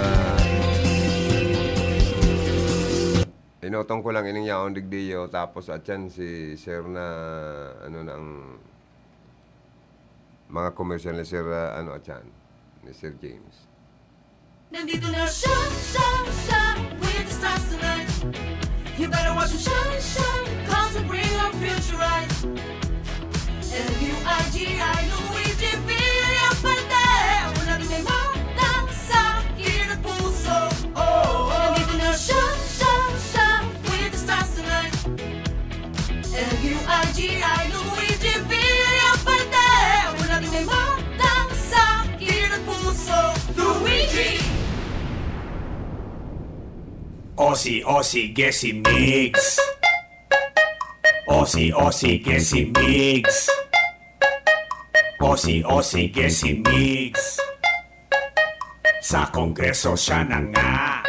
inutong ko lang ining yaon digdiyo, tapos atyan si Sir na, ano na ang mga komersyal ni Sir, ah, ano, atyan, ni Sir James. Nandito na siya, siya, siya, with the stars tonight. You better watch him shine, shine, 'cause he'll bring our future right. L U I G I, Luigi Villafuerte. Ako na rin may matang sa kilid at puso. Oh, oh. Nandito na siya, siya, siya, with the stars tonight. L U I G I, Luigi Villafuerte. Ako na rin may matang sa kilid at puso. Luigi! Osi, osi, gesi, migs. Osi, osi, gesi, migs. Osi, osi, gesi, migs. Sa Kongreso siya na nga.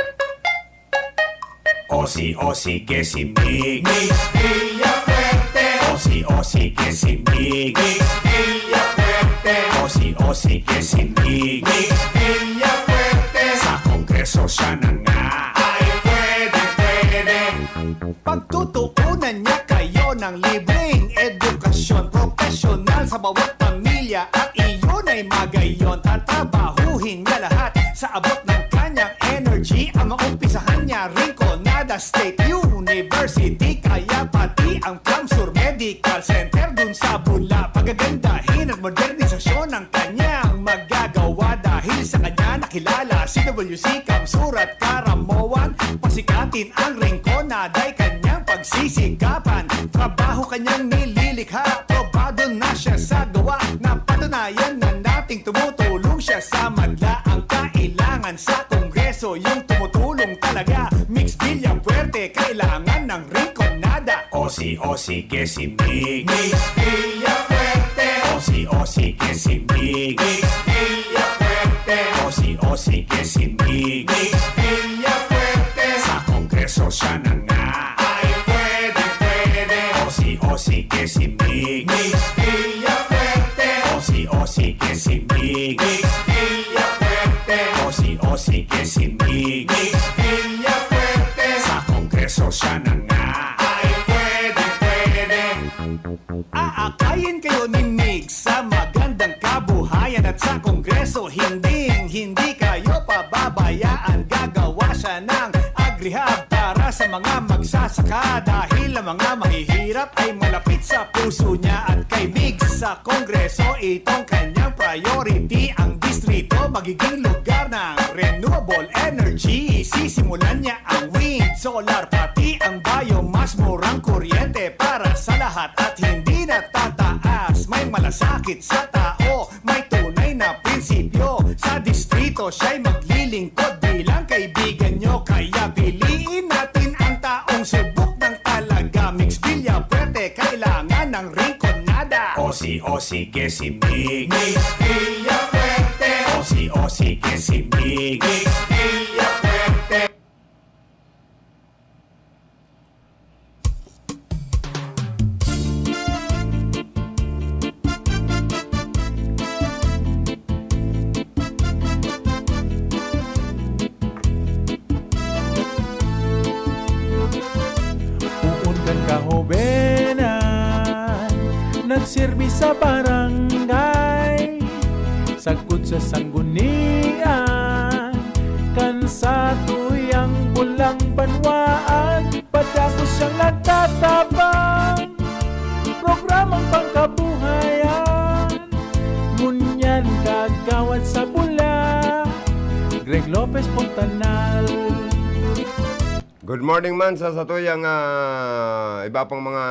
Osi, osi, gesi, migs. Migs Villafuerte. Osi, osi, gesi, migs. Migs Villafuerte. Osi, osi, gesi, migs. Migs Villafuerte. Sa Kongreso siya na nga. Ay, pwede, pwede. Pagtutuunan niya kayo ng libreng edukasyon profesyonal sa bawat pamilya at iyon ay magayon. Tatrabahuhin niya lahat sa abot ng kanyang energy. Ang maumpisahan niya, Rinconada State University, kaya pati ang CamSur Medical Center dun sa Bula. Pagagandahin at modernisasyon ang kanyang magagawa. Dahil sa kanya nakilala si W C, CamSur at Caramoan. Pasikatin ang Rinconada ay kanyang pagsisikapan. Trabaho kanyang nililikha, probado na siya sa gawa. Napatunayan na nating tumutulong siya sa madla. Ang kailangan sa Kongreso, yung tumutulong talaga. Migs Villafuerte, kailangan ng Rinconada. Osi, osi, gesi, migs. Migs Villafuerte. Osi, osi, gesi, migs. Migs Villafuerte. Osi, osi, gesi, migs. Migs Villafuerte. Sa Kongreso siya na nga. Ay, pwede, pwede. Osi, osi, gesi, migs. Migs Villafuerte. Osi, osi, gesi, migs. Migs Villafuerte. Osi, osi, gesi, migs. Migs Villafuerte. Sa Kongreso siya na nga. Ay, pwede, pwede. Aakayin kayo ni Migs sa magandang kabuhayan at sa Kongreso, hinding-hindi kayo pababayaan. Gagawa siya ng agrihab para sa mga magsasaka, dahil ang mga mahihirap ay malapit sa puso niya. At kay Migs sa Kongreso, itong kanyang priority. Ang distrito magiging lugar ng renewable energy. Sisimulan niya ang wind, solar, pati ang biomass. Murang kuryente para sa lahat at hindi natataas. May malasakit sa tao, may tunay na prinsipyo. Sa distrito siya'y maglilingkod bilang kaibigan nyo. Kaya piliin natin ang taong subok ng talaga. Migs Villafuerte, kailangan ng Rinconada. Osi, osi, gesi, migs. Migs Villafuerte. Osi, osi, gesi, migs. Migs Villafuerte. Poon kan kahobenan, nagserbi sa barangay, sagkod sa sanggunian, kan satuyang bulang banwaan, padagos siyang nagtatabang, programang pangkabuhayan. Ngunyan kagawad sa Bula, Rick Lopez Fontanal. Good morning man sa satuyang ah, iba pang mga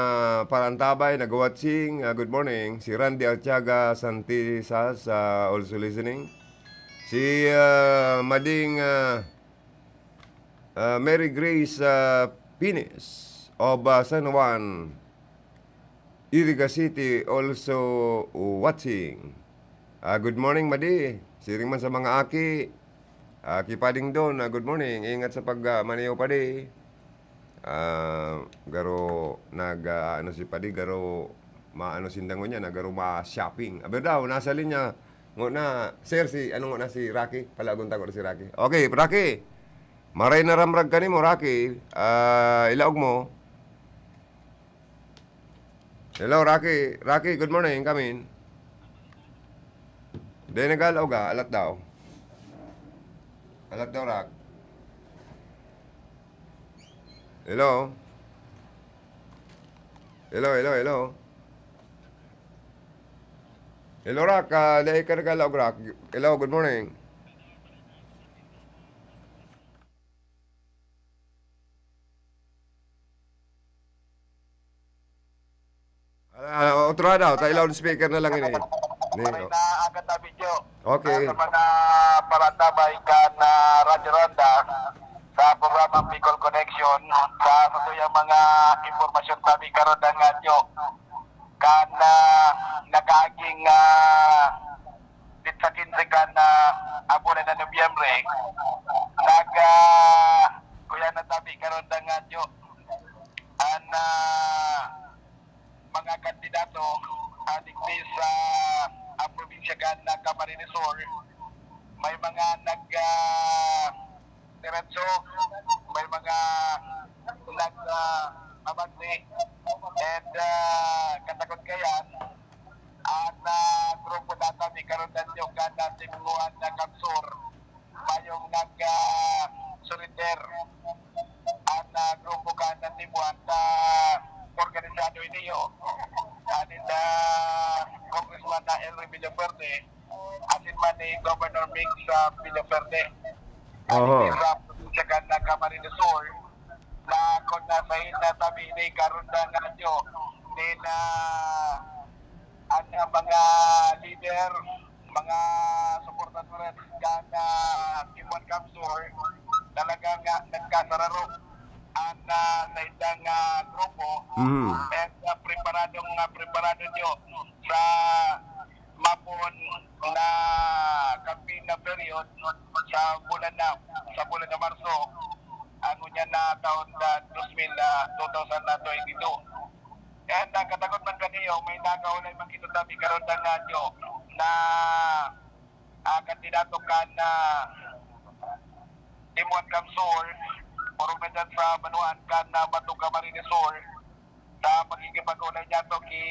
parantabay, nag-watching. Ah, good morning. Si Randy Artiaga Santisas, ah, also listening. Si ah, Mading ah, ah, Mary Grace ah, Pines of ah, San Juan, Iriga City, also watching. Ah, good morning, Madi. Siring man sa mga aki. Aki Pading Don, ah, good morning. Ingat sa pag ah, maniyo, Padi. Ah, garo nag ah, ano si Padi, garo maano sinda ngunyan, na garo ma-shopping. Aber daw, nasa linya. Nguna, sir, si ano nguna si Rocky? Palagon ta ko si Rocky. Okay, Rocky. Maray na ramrag kanimo, Rocky. Ah, ilaog mo. Hello, Rocky. Rocky, good morning. Come in. Di nagalaog ah. Alat daw. Alat daw, Rock. Hello? Hello, hello, hello? Hello, Rock. Ah, dai ka nagalaog, Rock. Hello, good morning. Ah, otro na daw, tayo loudspeaker na lang ini. Ni, May oh. naagat na video. Okay. Sa mga parantabay kan ah, Radyo Ronda sa programang Bicol Connection sa satuyang mga impormasyon tabi karon nga adyo kan ah, nakaaging ah, dit sa kinse kan ah, abulan na Nobyembre nag ah, kuya na tabi karon nga adyo an ah, mga kandidato ah, digdi sa ah, probinsya kan ah, Camarines Sur. May mga nag ah, diretso, may mga nag ah, abante. And ah, katakot kayan, an ah, grupo data ni karon na nyo kan ah, Timuan na Kamsur. Mayong nag ah, surrender an ah, grupo kan ah, Timuan na organisado ini yo. Anin na Congressman na Elry Villaferde, asin man ni Governor Mix sa Villaferde. Oho. Sa probinsya kan ah, Camarines Sur, na kung nasa na tabi ni karon na nga nyo, ni na ang ah, mga leader, mga suportadores kan ah, Timuan Kamsur, talaga nga nagkasararo an ah, saindang ah, grupo. Mhm. And ah, preparadong ah, preparado nyo sa mapon na campaign na period sa bulan na sa bulan na Marso, ang unya na taon na dos mil, ah, two thousand twenty-two. And ang katagot man kaniyo, may nakaulay man kita tabi karon na nga nyo na ah, kandidato kan ah, Timuan Kamsur, puro na dyan sa Banuan kan ah, Bato Camarines Sur, sa pagkikipag-unay niya to ki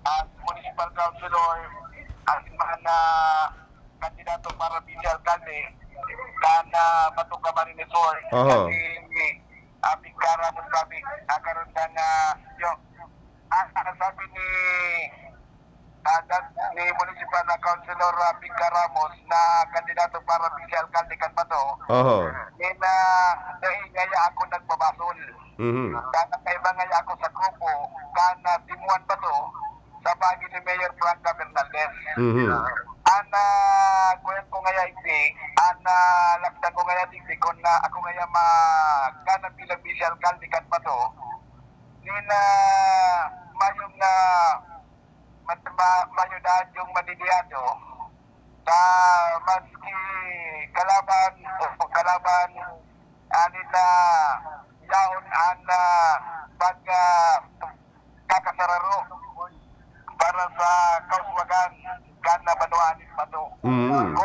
ah, Municipal Councilor, asin man na kandidato para vice alkalde kan ah, Bato Camarines Sur. Aha. Kasi Abig Kara Mustabi, akaron na nga yo. Ang sabi ni ah, dat- ni Municipal na Councilor Abig Ramos na kandidato para vice alkalde kan Bato, Oho. ni na dahil ngaya ako nagbabasol. Mhm. Dahil kaiba ngaya ako sa grupo, kan ah, Timuan Bato, sa bagi ni Mayor Franca Fernandez. Mhm. Ana, kuya ko ngaya igdi, ana, laksan ko ngaya igdi, kung na, ako ngaya ma, kana bilang vice alkalde kan Bato, ni na, mayong na, mat, ma, mayo na yung manidiyado, sa maski kalaban, o kalaban, ani na, yaon, ana, pag, ah, kakasararo para sa kauswagan kan na banwaan nin Bato. Mm.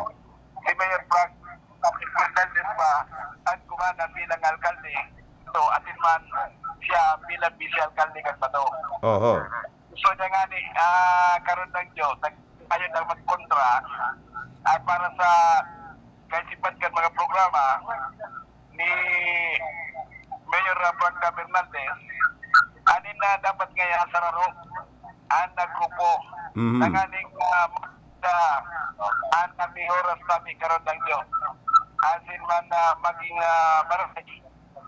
Si Mayor Frank Fernandez pa ang kumana bilang alkalde. So, atin man siya bilang vice alkalde kan Bato. Oho. So, niya nga ni, ah, karon lang Diyo, nag-, ayun ang magkontra at para sa kaisipan kan mga programa, ni Mayor Franca Fernandez, anin na dapat ngaya sararo an grupo. Mhm. Tanganing uh, sa an mihoras tabi karon lang Diyo. asin man, ah, maging, ah, barangay,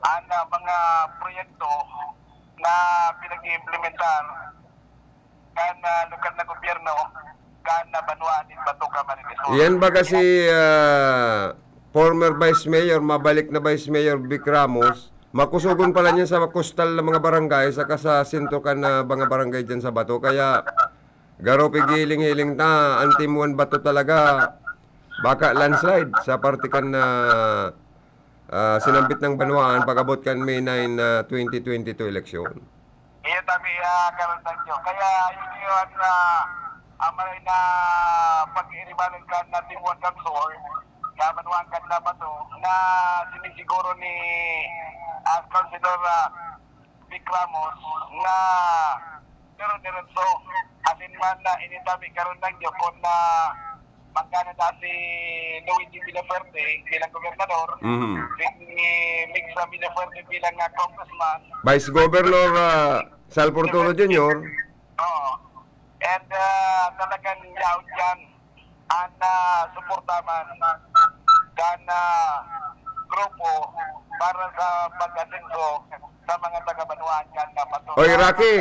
an, ah, mga proyekto na pinag-iimplementar kan, ah, lokal na gobyerno, kan, ah, banwaan nin Bato, Camarines Sur. Yan baga si, ah, former Vice Mayor, mabalik na Vice Mayor Vic Ramos, makusogon pala niya sa kustal na mga barangay saka sa sentro kan, ah, mga barangay dyan sa Bato. Kaya garo pigiling-hiling ta, an Team One Bato talaga, baka landslide sa parte kan, ah, ah, sinambit na banwaan pag-abot kan May nine na twenty twenty-two eleksyon. Iyo, tabi, ah, Colonel Tangyo. Kaya yun yun, ah, ang maray na pag-iiribalan kan na Team One Capsule, na banwaan kan na Bato, na sinisiguro ni, ah, Councilor, ah, Vic Ramos na dire-diretso. Asin man na initabi karon lang yun kung na magkano na si Luigi Villafuerte bilang gobernador, Mhm. si Migs Villafuerte bilang, ah, congressman. Vice Governor, ah, Sal Fortuno Junior. Oo. And, ah, talagang yaon dyan an, ah, suporta man kan, ah, grupo para sa pag-asenso sa mga taga-banwaan kan, ah, Bato. Oy, Rocky,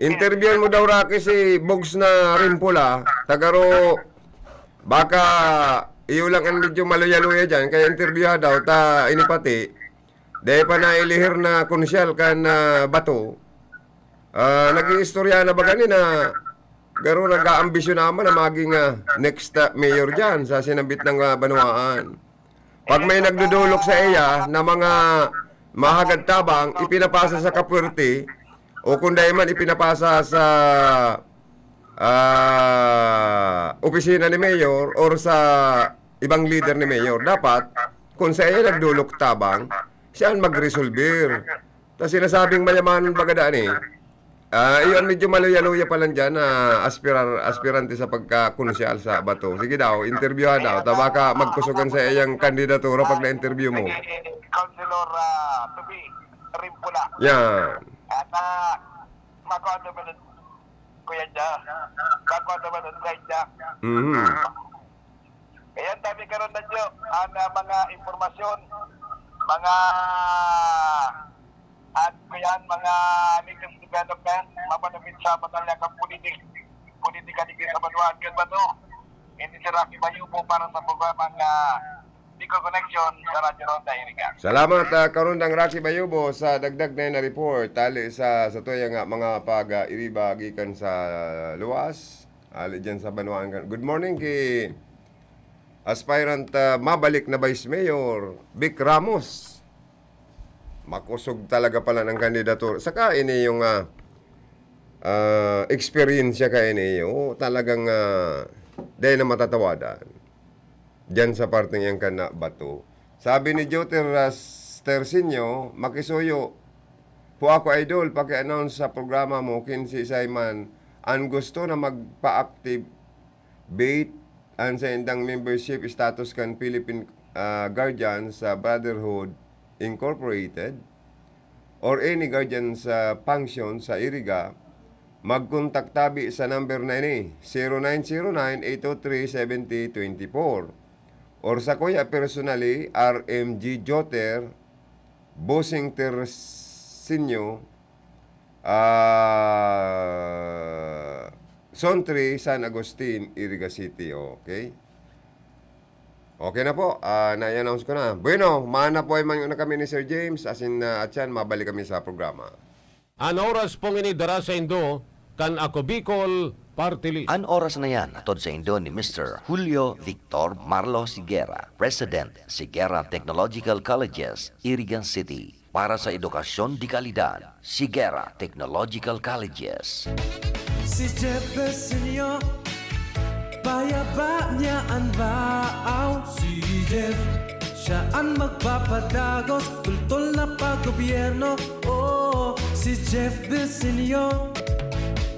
interviewhan mo daw, Rocky, si Bogs na Rimpol, ah. Tagaro, baka iyo lang ang medyo maluya-luya dyan, kaya interviewha daw, ta ini pati, dai pa nailihir na konsyal kan, ah, Bato. Ah, nag-iistorya na baga ni na garo nag-aambisyon naman na maging, ah, next, ah, mayor dyan sa sinambit na, ah, banwaan. Pag may nagdodolok sa iya na mga mahagad tabang, ipinapasa sa kapuwerte o kung dai man ipinapasa sa, ah, opisina ni mayor or sa ibang lider ni mayor. Dapat, kung sa iya nagdolok tabang, siya ang magresolver. Ta sinasabing mayamanon baga daan eh. Ah, iyo an medyo maluya-luya pa lang diyan na aspirar-, aspirante sa pagkakonsyal sa Bato. Sige daw, interviewha daw. Ta baka magkusogan sa iyang kandidatura pag na-interview mo. Councilor, ah, Tubi Rimpula. Yan. At, ah, makuha naman ang kuya niya. Makuha naman ang kuya niya. Mhm. Ayan, tabi karon na, Jo, an, ah, mga impormasyon, mga, at kuyan, mga latest development, mapanapit sa batalya kan politik-, politika digdi sa banwaan kan Bato. Ini si Rocky Bayubo para sa programang, ah, Bicol Connection sa Radyo Ronda Iriga. Salamat, ah, Karundang Rocky Bayubo, sa dagdag na, na report. Tali sa, sa tuya nga mga pag, ah, iriba gikan sa luwas. Ali dyan sa banwaan kan. Good morning ki aspirant, ah, mabalik na Vice Mayor, Vic Ramos. Makosog talaga pala ng kandidatura. Saka ini yung, ah, ah, eksperyensya ka ini. Oo, talagang, ah, dahil na matatawadan. Diyan sa parteng yan kan na Bato. Sabi ni Joter, ah, Tersinio, makisuyo po ako, idol, paki-announce sa programa mo, kinsi Simon, an gusto na magpa-active bait an saindang membership status kan Philippine, ah, Guardians sa Brotherhood Incorporated or any Guardians, ah, function sa Iriga, magkontak tabi sa number na ini, zero nine zero nine, eight two three, seventy twenty-four. Or sa kuya personally, R M G Joter, Bossing Tersinio, ah, Zone three, San Agustin, Iriga City. Okay? Okay na po. Ah, na-announce ko na. Bueno, maana po ay man na kami ni Sir James. Asin, ah, at yan, mabalik kami sa programa. An oras pong ini dara saindo kan Ako Bicol Party List. An oras na yan, hatod saindo ni Mister Julio Victor Marlo Sigera, President, Sigera Technological Colleges, Iriga City. Para sa edukasyon de kalidad, Sigera Technological Colleges. Si Jeff Besenyo, payaba niya an baaw. Si Jeff, siya an magpapadagos, bultol na paggobyerno. Oo, si Jeff Besenyo.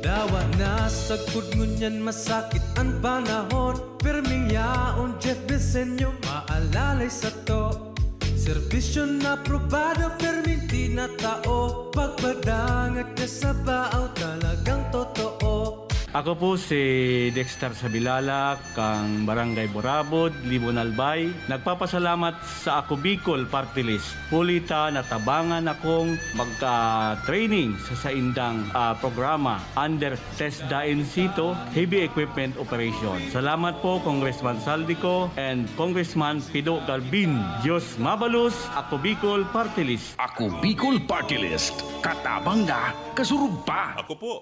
Dawa na sagkod ngunyan masakit an panahon. Pirming yaon, Jeff Besenyo, maalalay sato. Serbisyo na aprobado, pirming tinatao. Pagpadangat ka sa baaw, talagang totoo. Ako po si Dexter Sabilala, kan Barangay Burabod, Libon, Albay. Nagpapasalamat sa Ako Bicol Party List. Huli ta natabangan akong magka-training sa saindang, ah, programa under TESDA in situ, heavy equipment operation. Salamat po, Congressman Zaldy Co and Congressman Pido Galvin. Diyos mabalos, Ako Bicol Party List. Ako Bicol Party List. Katabang na, kasurog pa. Ako po,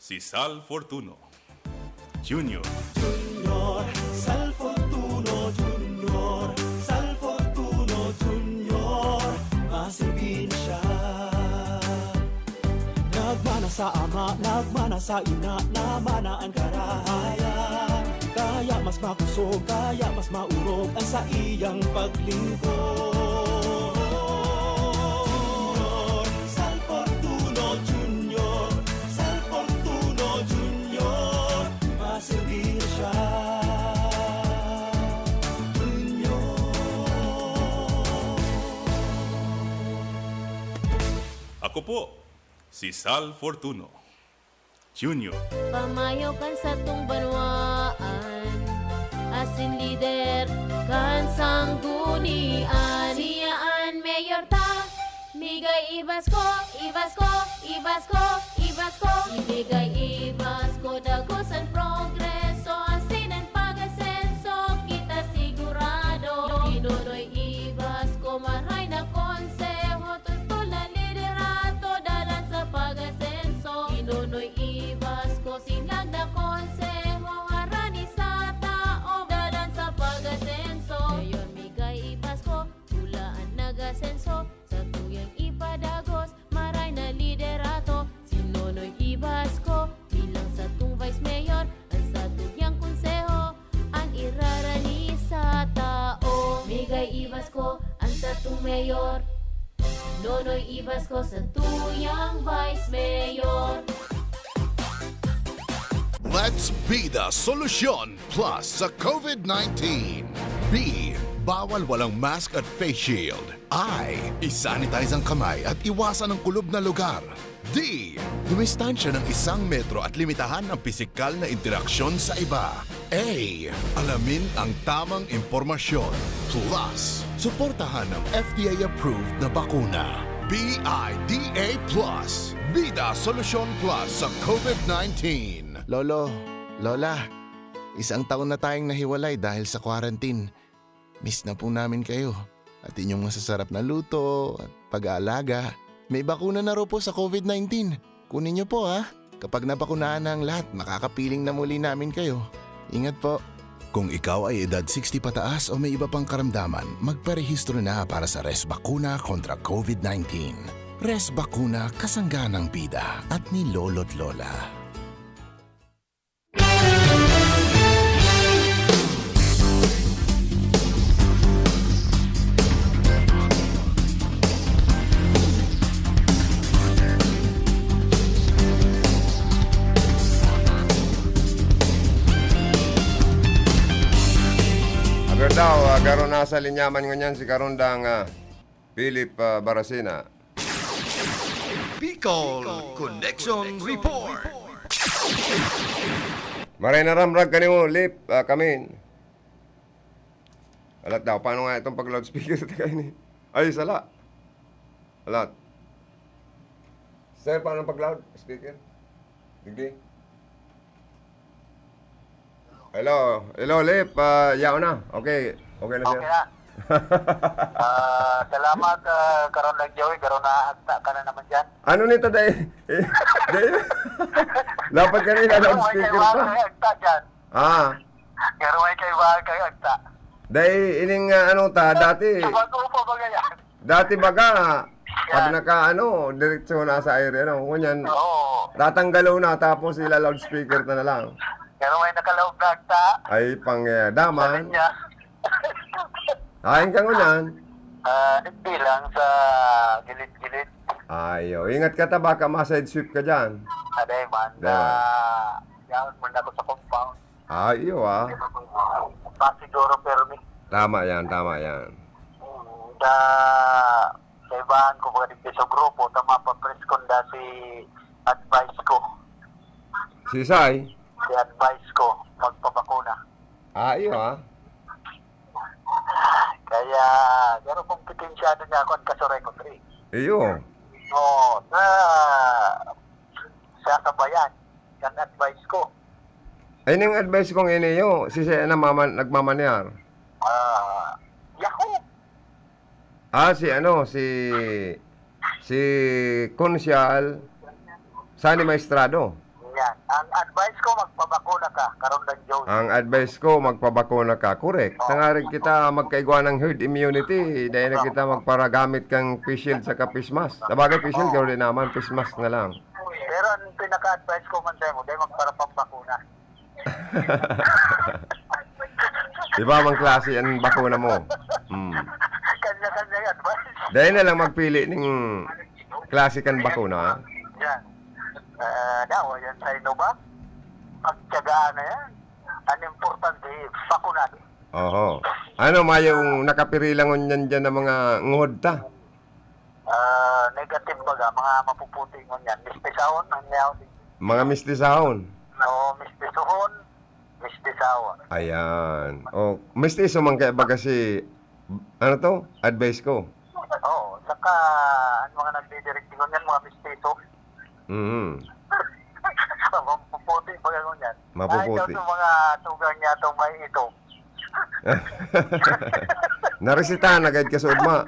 si Sal Fortuno Junior. Junior, Sal Fortuno Junior, Sal Fortuno Junior, maserbi na siya. Nagmana sa ama, nagmana sa ina, namana an karahayan. Kaya mas makosog, kaya mas maorog an saiyang paglingkod. Junior, Sal Fortuno Junior, Sal Fortuno Junior, maserbi na siya. Junior. Ako po, si Sal Fortuno Junior. Pamayo kan satong banwaan, asin lider kan sanggunian. Siya an mayor ta, migay Ibasko, Ibasko, Ibasko, Ibasko. Ibigay Ibasko dagos an progreso, asin an pag-asenso, kita sigurado. Kinonoy Ibasko, maray na konseho, tutol na liderato, dalan sa pag-asenso. Kinonoy Ibasko, sinag na konseho, harani sa taom, dalan sa pag-asenso. Mayor Migay Ibasko, tula an nag-asenso, satuyang ipadagos, maray na liderato. Si Nonoy Ibasko, bilang satong vice mayor, an satuyang konseho, an irarani sa tao. Migay Ibasko, an satong mayor. Nonoy Ibasko, satuyang vice mayor. Let's be the solution plus sa COVID nineteen. B, bawal walang mask at face shield. I, isanitize ang kamay at iwasan ang kulob na lugar. D, dumistansya ng isang metro at limitahan ang pisikal na interaksyon sa iba. A, alamin ang tamang impormasyon. Plus, suportahan ang F D A-approved na bakuna. B I D A plus, Bida Solusyon Plus sa COVID nineteen. Lolo, Lola, isang taon na tayong nahiwalay dahil sa quarantine. Miss na po namin kayo at inyong masasarap na luto at pag-aalaga. May bakuna na raw po sa COVID nineteen. Kunin niyo po, ha? Kapag nabakunahan na ang lahat, makakapiling na muli namin kayo. Ingat po. Kung ikaw ay edad sixty pataas o may iba pang karamdaman, magparehistro na para sa Res Bakuna kontra COVID nineteen. Res Bakuna, kasangga ng bida at ni lolo't lola. Aber daw, ah, garo nasa linya man ngunyan si Karondang, ah, Philip, ah, Baracena. Bicol Connection Report. Maray na ramrag kanimo, Lip, ah, Kamin. Alat daw, paano nga itong pag-loudspeaker ta kaini? Ay, sala. Alat. Sir, paano pag-loudspeaker? Sige. Hello. Hello, Lip. Ah, yaon na. Okay. Okay na siya. Okay na. Ah, salamat, ah, Karondang Joey. Garo na, hagta ka na naman dyan. Ano nito, day? Day? Dapat kanina, loudspeaker pa. Garo may kaibahan kay hagta dyan. Ah. Garo may kaibahan kay hagta. Day, ining, ah, ano ta, dati. Sa bago pa ba ganyan? Dati baga, pag Yan. naka, ano, diretso na sa air, ano, ngunyan, Oo. tatanggalo na, tapos ila loudspeaker ta na lang. Pero may nakalaog na agta. Ay, pang, eh, daman. Sa linya. Hain ka ngunyan? Ah, nagbilang sa gilid-gilid. Ayo, ingat ka ta, baka ma-sideswipe ka dyan. Aday man, Diba? na, yaon mo na ako sa compound. Ah, iyo, ah. Pa siguro, permi. Tama yan, tama yan. Mm, da, kaibahan ko, mga digdi sa grupo, ta mapapreskon da si advice ko. Si Isay? i-advise ko, magpabakuna. Ah, iyo, ah. Kaya, pero kompetensyado niya ako, ang Kasuray ko, three. Iyo. Oo, sa, sa kabayan, kan advice ko. Ay, ning advice kong iniyo, si siya na mama, nagmamanear. Ah, Yahoo! Ah, si ano, si, si Konsyal Sani Maestrado. Yan. Ang advice ko, magpabakuna ka, Karondang Joey. Ang advice ko, magpabakuna ka. Correct. Oo. Tangarig kita magkaigwa ng herd immunity, dahil na kita magparagamit kang face shield sa face mask. Sabagay, face shield, Oo. Garo din naman, face mask na lang. Pero ang pinaka-advice ko man sa'yo, dahil magparapambakuna. Iba mang klase ang bakuna mo. Hmm. Kanya-kanya yan, ba? Dahil na lang magpili ning klase kan bakuna. Yan. Ah, daw, yan sa Innova. Pagtyagaan na yan. Ang importante, bakunado. Oho. Ano, mayong nakapirilangon yan dyan ng mga nguhod ta? Ah, negative baga, mga mapuputi ngunyan. Mistisahon, ang yaw. Mga mistisahon? Oo, mistisohon, mistisahon. Ayan. O, mistiso man kaya baga si, ano to? Advice ko. Oo, saka, ang mga nagdidirik ngunyan, mga mistiso. Mhm. Mapuputi baga ngunyan. Mapuputi. Ay, ito sa mga tugang niya, itong may ito. Naresitahan na gayud ka sa ugma.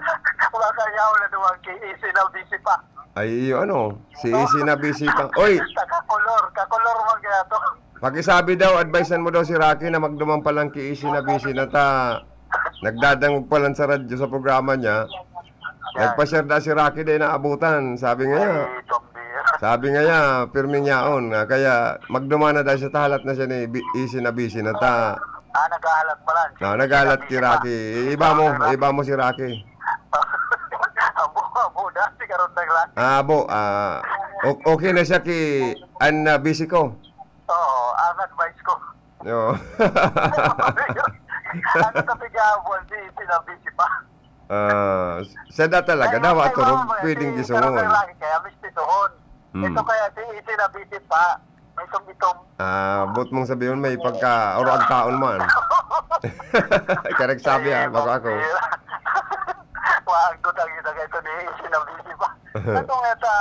Baka yaw na duwag kay isi na bisi pa. Ay, iyo, ano? Si isi na bisi pa. Oy! Sa kakolor, kakolor man kaya to. Pakisabi daw, advisean mo daw si Rocky na magduman pa lang kay isi na bisi na ta. Nagdadangog pa lang sa radyo sa programa niya. Yan. Nagpa-share na si Rocky, di naabutan. Sabi nga niya, Ay, pambira. Sabi nga niya, pirmi niya on. Ah, kaya magduman na daw siya, tahalat na siya ni bi-, isi na bisi na ta. Ah, naghahalat pala. No, naghahalat ki Rocky. Iba mo, iba mo si Rocky. Abo, abo, dati karon nagla- Ah, abo, ah, o-, okay na siya ki, an, ah, bisi ko. Oo, ang advice ko. Yo. Ano sa pigabuan si isi na bisi pa? Ah, siya da talaga, Ay, dawa ay, turog, mama, pwedeng si gisungon. Karong lagi kaya, mistisohon. Hmm. Ito kaya, si isi na bisi pa, may itom-itom. Ah, buot mong sabihin, may pagka-oro ang taon man. Correct sabi, Ay, ah, bako ako. pambira. Waag ko tagi na ito ni isi na bisi pa. Ito nga sa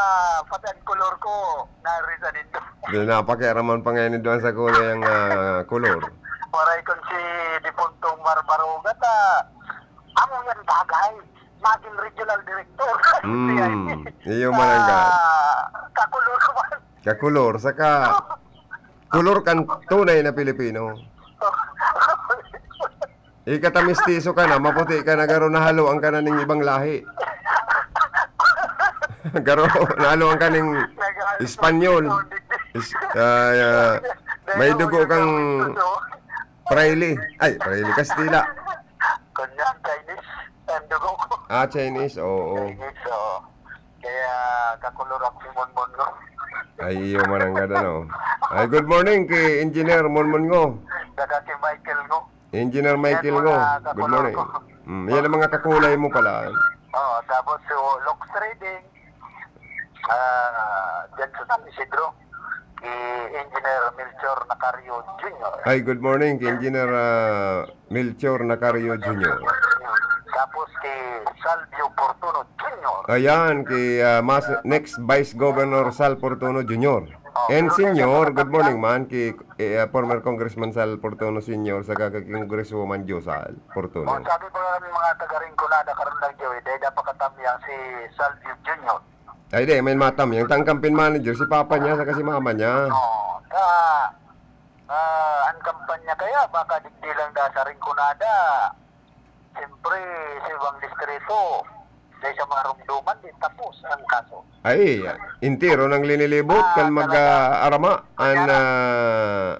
pati ang kolor ko, nari sa nindo. Di na, pakiaraman pa ngayon ni Duan sa kulay ang, ah, kolor. Waray kon si Dipuntong Marbaruga ta, amo yan bagay. Magin regional director. Hmm, iyo man ang ka- Ah, kakulor man. Kakulor, saka kulor kan tunay na Pilipino. Ika ta mistiso ka na, maputi ka na, garo nahaloan ka na ning ibang lahi. Garo, nahaloan ka ning Espanyol. Is-, ah, ah, may dugo kang Fraile. Ay, Fraile, Kastila. Kunya, Chinese, ang dugo ko. Ah, Chinese, oo. Chinese, oo. Kaya kakulor ako si Monmon ko. Ay, iyo man ang ganda, no? Ay, good morning kay Engineer Monmon ngo. Saka kay Michael ngo. Engineer Michael Yan, ngo. mga Good morning. kakulor ko. Mm, yan ang mga kakulay mo pala. Oo, tapos si Lux Trading, ah, dyan sa San Isidro, kay Engineer Melchor Nacario Junior. Ay, good morning kay Engineer, ah, Melchor Nacario Junior. Tapos kay Salvio Fortuno Junior. Ayan, kay, ah, mas, next Vice Governor Sal Fortuno Junior. Oh, And pero Senior, kaya good morning man, kay, eh, ah, former Congressman Sal Fortuno Senior, saka kay Congresswoman Josal Fortuno. Oh, sabi pa nga ng mga taga Rinconada, karon lang, Joey, dahil dapat katamyang si Salvio Junior. Ay, di, may matam. Yung tang campaign manager, si papa niya, saka si mama niya. Oo. Sa, ah, ang kampanya kaya, baka digdi lang da sa Rinconada. Siyempre, sa ibang distrito, dahil sa mga rumduman, di tapos ang kaso. Ay, entero nang linilibot, Ah, kan mag, talaga. ah, arama, an, Kaya na. ah,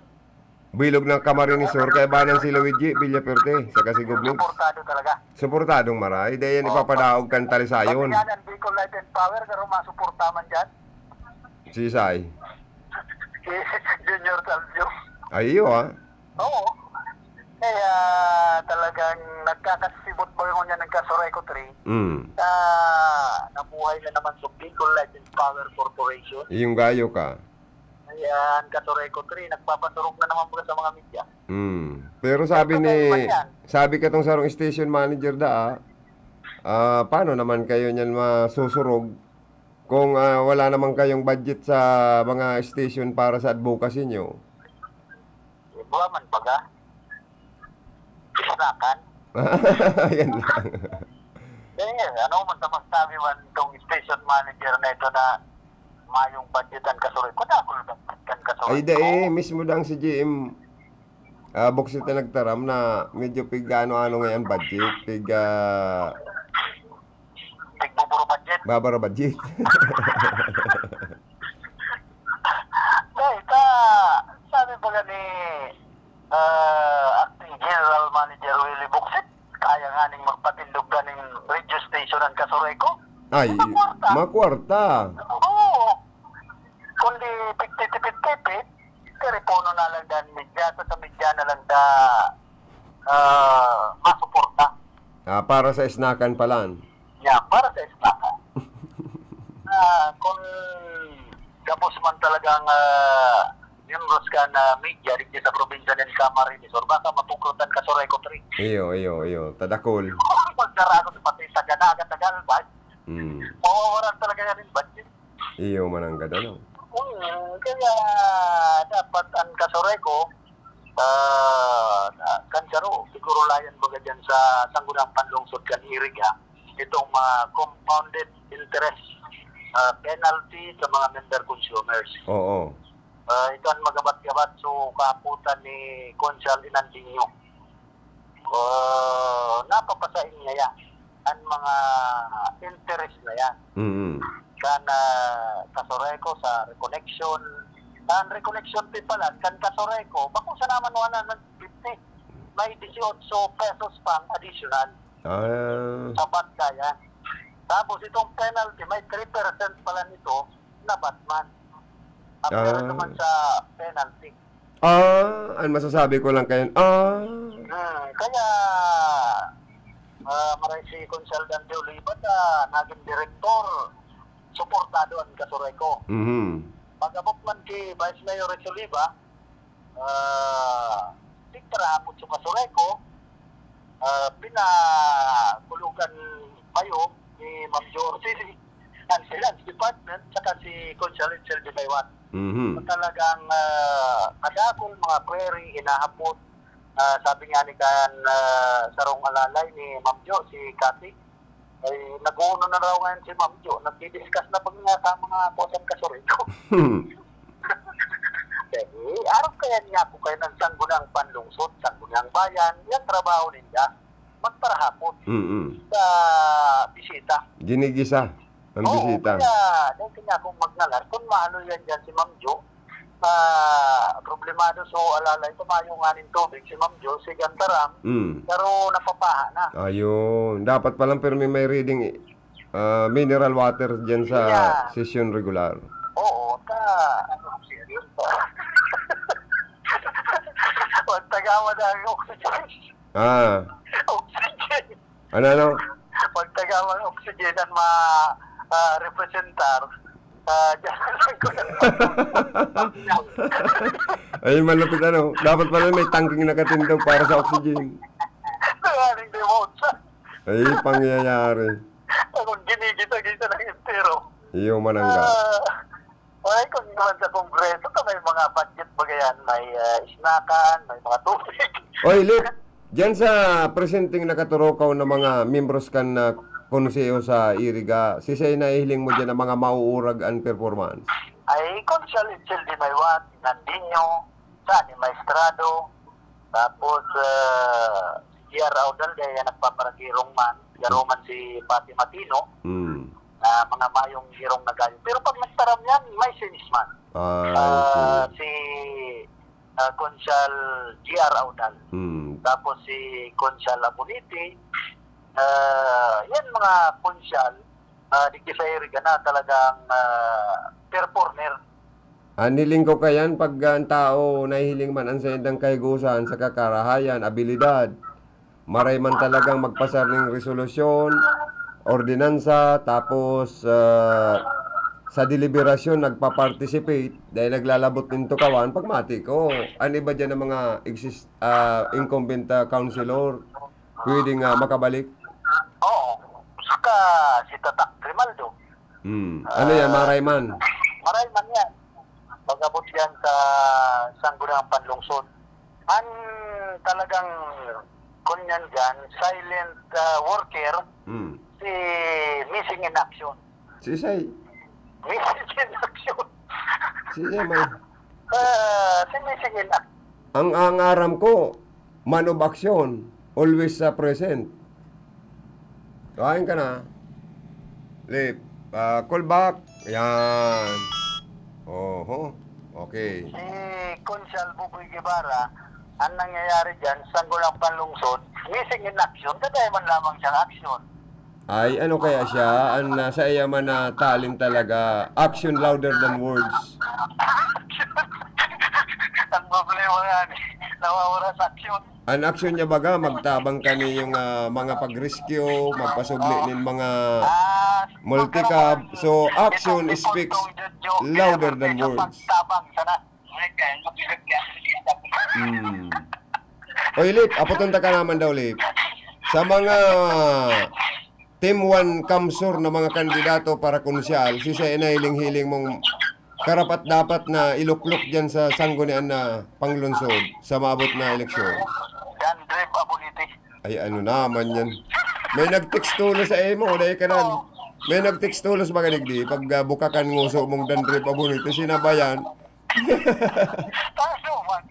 Bilog ng Camarines Sur, kaibanan si Luigi Villaperte, saka si Gobnix. Suportado talaga. Suportadong maray, dahil yan Oo, ipapadaog kan Talisayon. Pati nga ng Bicol Light and Power, pero masuporta man dyan. Si Isay. Si Junior Salvio. Ay, iyo, ah. Oo. Kaya talagang nagkakasibot ba yun niya, nagkasuray ko, three? Mm. Sa nabuhay na naman sa Bicol Light and Power Corporation. Iyong gayo ka. Yan, Kasureco three, nagpapasurog na naman baga sa mga media. Hmm. Pero sabi Ito ni, kayo pa yan. sabi katong sarong station manager da, ah, ah, paano naman kayo niyan masusurog kung, ah, wala naman kayong budget sa mga station para sa advocacy nyo? Iba man baga. Isnakan. Yan lang. Eh, ano man ta masabi man tong station manager na ito na mayong budget ang Kasureco? Kadakol ang budget kan Kasureco. Ay, dai. Mismo dang si G M, ah, Boksit na nagtaram na medyo pig-ano-ano ngayon budget. Pig, ah, Tigbuburo budget. Babara budget. Dai, ta, sabi pa gani, ah, Acting General Manager Willie Boksit, kaya nga ning magpatindog ganing radio station ang Kasureco. Ay, Makwarta. makwarta. Oo. Kundi pigtitipid-tipid, telepono na lang dan media, sa, sa media na lang da, ah, masuporta. Ah, para sa snakan palan. Yeah, para sa snakan. Ah, kung gabos man talagang, ah, miyembros ka na media dito sa probinsya ng Camarines Sur, baka mapukrutan ka sa Reco three. Iyo, iyo, iyo. Tadakol. Magdara ako sa pati sa Ganaga, Tagalbay. Hmm. Mawawaran talaga yan yung budget. Iyo, mananggad, ano? Oo, kaya dapat ang Kasureco, ah, kan saro, siguro layan baga dyan sa Sangguniang Panlungsod kan Iriga, itong mga compounded interest, ah, penalty sa mga member consumers. Oo. Ah, ito ang magabat-gabat, so, kaaputan ni Konsal Inandinho. Ah, napapasain niya yan, ang mga interest na yan. Mm. Kan, ah, Kasureco sa reconnection. Kan reconnection fee pala, kan Kasureco, bako sa naman one hundred fifty, may dieciocho pesos pang additional Ah. sa V A T kaya. Tapos itong penalty, may three percent pala nito na V A T man. Appear Ah. naman sa penalty. Ah, ang masasabi ko lang kayo, ah. Hmm, kaya, ah, maray si Consultant Oliva na naging direktor, suportado ang Kasureco. Mhm. Pag-abot man ki Vice Mayor Rex Oliva, ah, tigtarapot sa Kasureco, ah, pinakulugan payo ni Ma'am Jorsey ang Finance Department saka si Consul Itzel de Maywat. Mhm. Talagang, ah, kadakol mga query, hinahapot. Ah, sabi nga ni kan, ah, sarong alalay ni Ma'am Jo, si Cathy, ay nag-uuno na raw ngayon si Ma'am Jo. Nagdi-discuss na pag nga sa mga kosang Kasureco. Hmm. Eh, arog kaya niya ako kayo ng Sangguniang Panlungsod, Sangguniang Bayan, yung trabaho ninda, magparahapon Mm-mm. sa bisita. Ginigisa ang Oo, bisita. Kaya, dahil kanya akong magngalar, kung mahalo yan dyan si Ma'am Jo, ah, problemado so alala, ito mayo nga nin tubig, si Ma'am Jo, si Gantaram, Mm. pero napapaha na. Ayun. Dapat palang permi may reading, ah, mineral water dyan sa Yeah. session regular. Oo, ta, ano, serious pa. Pagtagawa na ang oxygen. Ah. Oxygen. Ano, ano? Pagtagawa ang oxygen ang ma, ah, representar, ah, dyan lang ko na. Ay, malapit, ano? Dapat pala may tangking nakatindog para sa oxygen. Nangaling na yung oxygen. Ay, pangyayari. Akong ginigit-gita ng entero. Iyo, manangga. Ah, ay, kung naman sa Kongreso, ka may mga budget ba yan? May, ah, isnakan, may mga tubig. Oy, Lit, dyan sa presenteng nakaturukaw na mga miyembros kan, ah, konseho sa Iriga, sisay nahihiling mo dyan ang mga mauurag an performance? Ay, Consul Itzel de Maywat, Nandinho, Sani Maestrado, tapos, ah, si G R Audal, kaya nagpaparagirong man, garo man si Pati Matino, Mm. na mga mayong girong na gayo. Pero pag nagtaram yan, may sense man. Ah, I Ah, see. si, ah, Consul G R Audal. Mm. Tapos si Consul Abonete, ah, yan mga Consul, ah, di sa Iriga na talagang, ah, performer. An hiling ko kayan, pag an tao nahihiling man an saindang kahigusan saka karahayan, abilidad, maray man talagang magpasar ning resolusyon, ordinansa, tapos, ah, sa deliberasyon nagpa-participate, dahil naglalabot nin tukawan, pagmati ko, an iba diyan ng mga exist-, ah, incumbent, ah, councilor, pwedeng, ah, makabalik? Oo. Saka si Tatak Grimaldo. Hmm. Ano yan, ah, Maray man? Maray man yan. Pag-abot yan sa Sangguniang Panlungsod. An talagang, kunyan dyan, silent, ah, worker, Hmm. si Missing in Action. Si Isay? Missing in Action. Si Isay man. Ah, si Missing in Action. Ang, ang aram ko, man of action, always sa present. Kain ka na. Lip. Ah, call back. Yan. Oho. Okay. Si Konsehal Buboy Guevara, ang nangyayari dyan, Sangguniang Panlungsod, missing in action, kagaya man lamang siyang action. Ay, ano kaya siya? Ang nasa iya man na talent talaga, action louder than words. Ang problema nga, nawawala sa action. An aksyon niya baga, magtabang ka niyong, ah, mga pag-rescue, magpasubli nin mga multicab. So, action speaks louder than words. Hmm. Oy, Lip, apoton ta ka naman daw, Lip. Sa mga Team one CamSur na mga kandidato para konsehal, siisay an nahiling-hiling mong karapat-dapat na iluklok diyan sa sanggunian na panglungsod sa maabot na eleksyon? Dandruff Abonete. Ay, ano naman yan? May nagtext tolos sa imo, dahil ka nag-, may nagtext tolos ba ka digdi? Pag, ah, bukakan nguso mong Dandruff Abonete, sinabayan. Kaso man.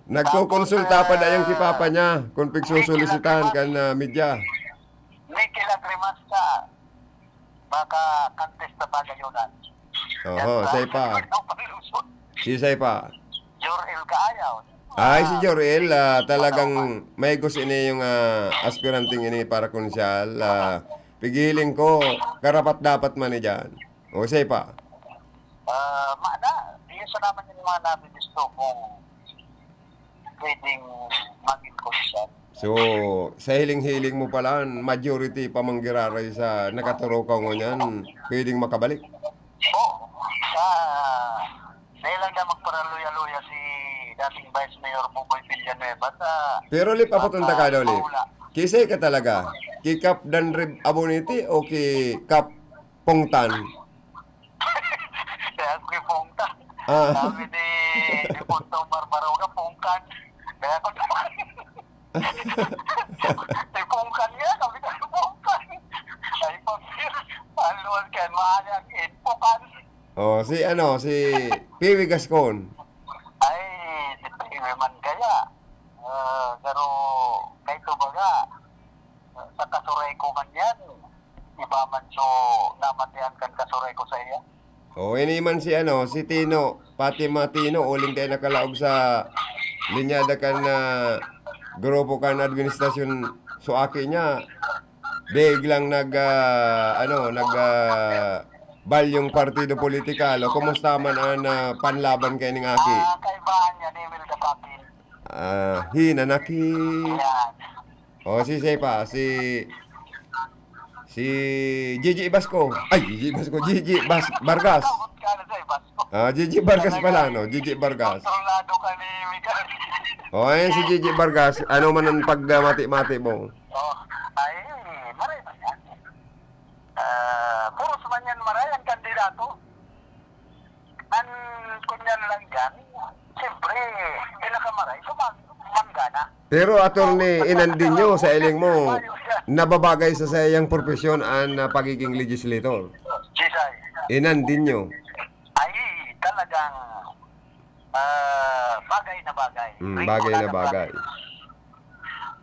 Nagkukonsulta pa na yung kipapa niya kung pagsusulisitahan kan, ah, media. May kilagrimas ka. Baka contest na ba ngayon, ah? Oho, yan pa. Say pa. Ano pa lusot? Si say pa. Jor-el Kaayaw. Ay, si Jor-el, ah, talagang may gusto ini yung, ah, aspiranting ini para konsehal. Ah, pigiling ko, karapat-dapat man ni dyan. O, say pa. Ah, ma-, na, yun sa naman yung mga nabibisto kung pwedeng maging konsehal. So, sa hiling-hiling mo pala, majority pa manggiraray sa nakaturukaw ngunyan, pwedeng makabalik? Oo. Sa, dahil lang na magparaluya-luya si dating Vice Mayor Buboy Villanueva sa... Pero, Lip, apoton ta ka daw, Lip. Paula. Kisay ka talaga? Ki Kap Dandruff Abonete o ki Kap Pongtan? Kaya ako kay Pongtan. Ah. Sabi ni, ni Pontong Barbaroga, Pongkan. Kaya ako naman. Si Pongkan nga, sabi ko, "Pongkan." Ay, pag-, paluwas ka, maaga ang inpukan. Oh, si ano, si Piwi Gascon. Ay, si Piwi man kaya. Ah, pero, kay Tubaga, sa Kasureco man yan, iba man so namatian kan Kasureco sa iya. O, ini man si ano, si Tino, Fatima Tino, uling tayo nakalaog sa linyada kan, ah, grupo kan administrasyon, so aki niya, biglang nag, ah, ano, nag, ah, balyong partido politikal. O, kumusta man ang, ah, panlaban kay ning aki? Ah, kaibahan niya ni Imelda Patin. Ah, hinanaki. Yan. O, si, si pa, si, si Gigi Basco. Ay, Gigi Basco, Gigi Bas-, Vargas. Abot ka na sa Basco. Ah, Gigi Vargas pala, no? Gigi Vargas. Kontrolado ka ni Miguel. O, ayan si Gigi Vargas. Ano man ang pagmati-mati mo? Oh, ay, maray man yan. Ah, puros man yan, maray ang kandidato. An, kunyan lang yan, siyempre, pinakamaray, sumag-, manggana. Pero, Attorney, inandin nyo sa iling mo, nababagay sa saiyang propesyon an, ah, pagiging legislator? Sisay? Inandin nyo. Ay, talagang, ah, bagay na bagay. Mm, bagay na bagay.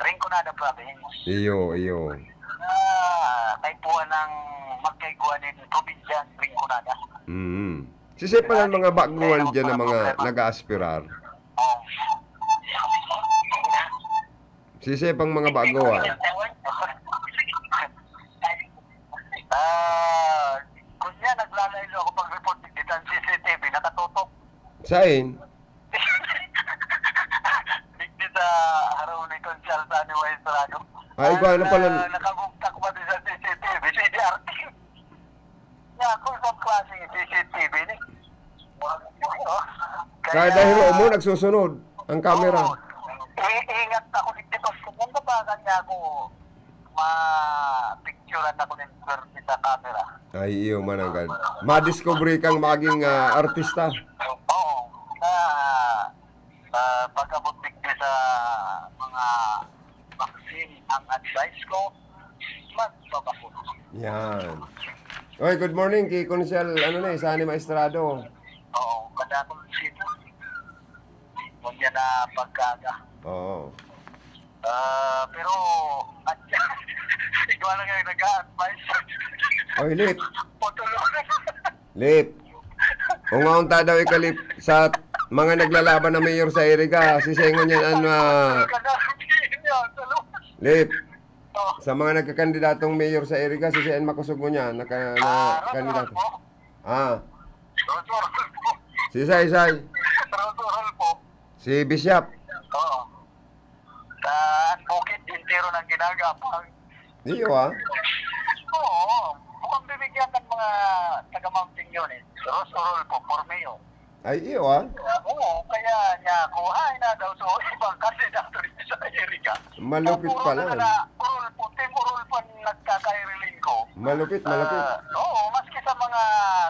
Rinconada Province. Iyo, iyo. Ah, kaipuhan ng magkaigwa nin probinsyang Rinconada. Mm. Sisay pa lang mga baguhan dyan na mga nag-aaspirar? Oh. Sisay pang mga baguhan? Ah, kunya, naglalaylo ako pag-report, digdi ta an C C T V, nakatutok. Sain? Digdi sa harong ni Konsehal Sonny Y Estrada. Ay, ikaw, ano pala? Nakabugtak pa din sa C C T V, si D R T. Nga, Kada hiro mo, nagsusunod ang camera. Oo. Iingat ako dito. Kung babagan niya ako, ma-picturean ako ng swerte sa camera. Ay, iyo, mananggad. Madiscovery kang maging, ah, artista. Oo. Na, ah, pag-abot digdi sa mga vaccine, ang advice ko, magpabakuna. Yan. Oy, good morning kay Konsehal, ano na, Sani Maestrado. Oo, madakong sino. Huwag niya na pagkaga. Oo. Ah, pero, at, ikaw lang yung nag-a-advise. Oy, Lip. Potulungan. Lip. Kung aon ta daw ikalip sa mga naglalaban na mayor sa Iriga, sisengon yan, ano, ah, Lip. Oh. Sa mga nagkakandidatong mayor sa Iriga, si Sen Makosog ngunyan, naka-, na Ah, Rodolfo. kandidato. Ah. Rodolfo. Si Say, Say. Rodolfo. Si Bishop. Oo. Sa bukid, entero ng ginagapang. Iyo, ah. Oo. Mukhang bibigyan ng mga taga Mountain Unit. Ros Orolfo, for mayor. Ay, iyo, ah. Oo, kaya niya ako, ay, na daw, so, ibang kandidato rin sa Iriga. Malupit Puro pala, na eh. na, Orolfo, Team Orolfo ang nagkakairiling ko. Malupit, malupit. Ah, oo, maski sa mga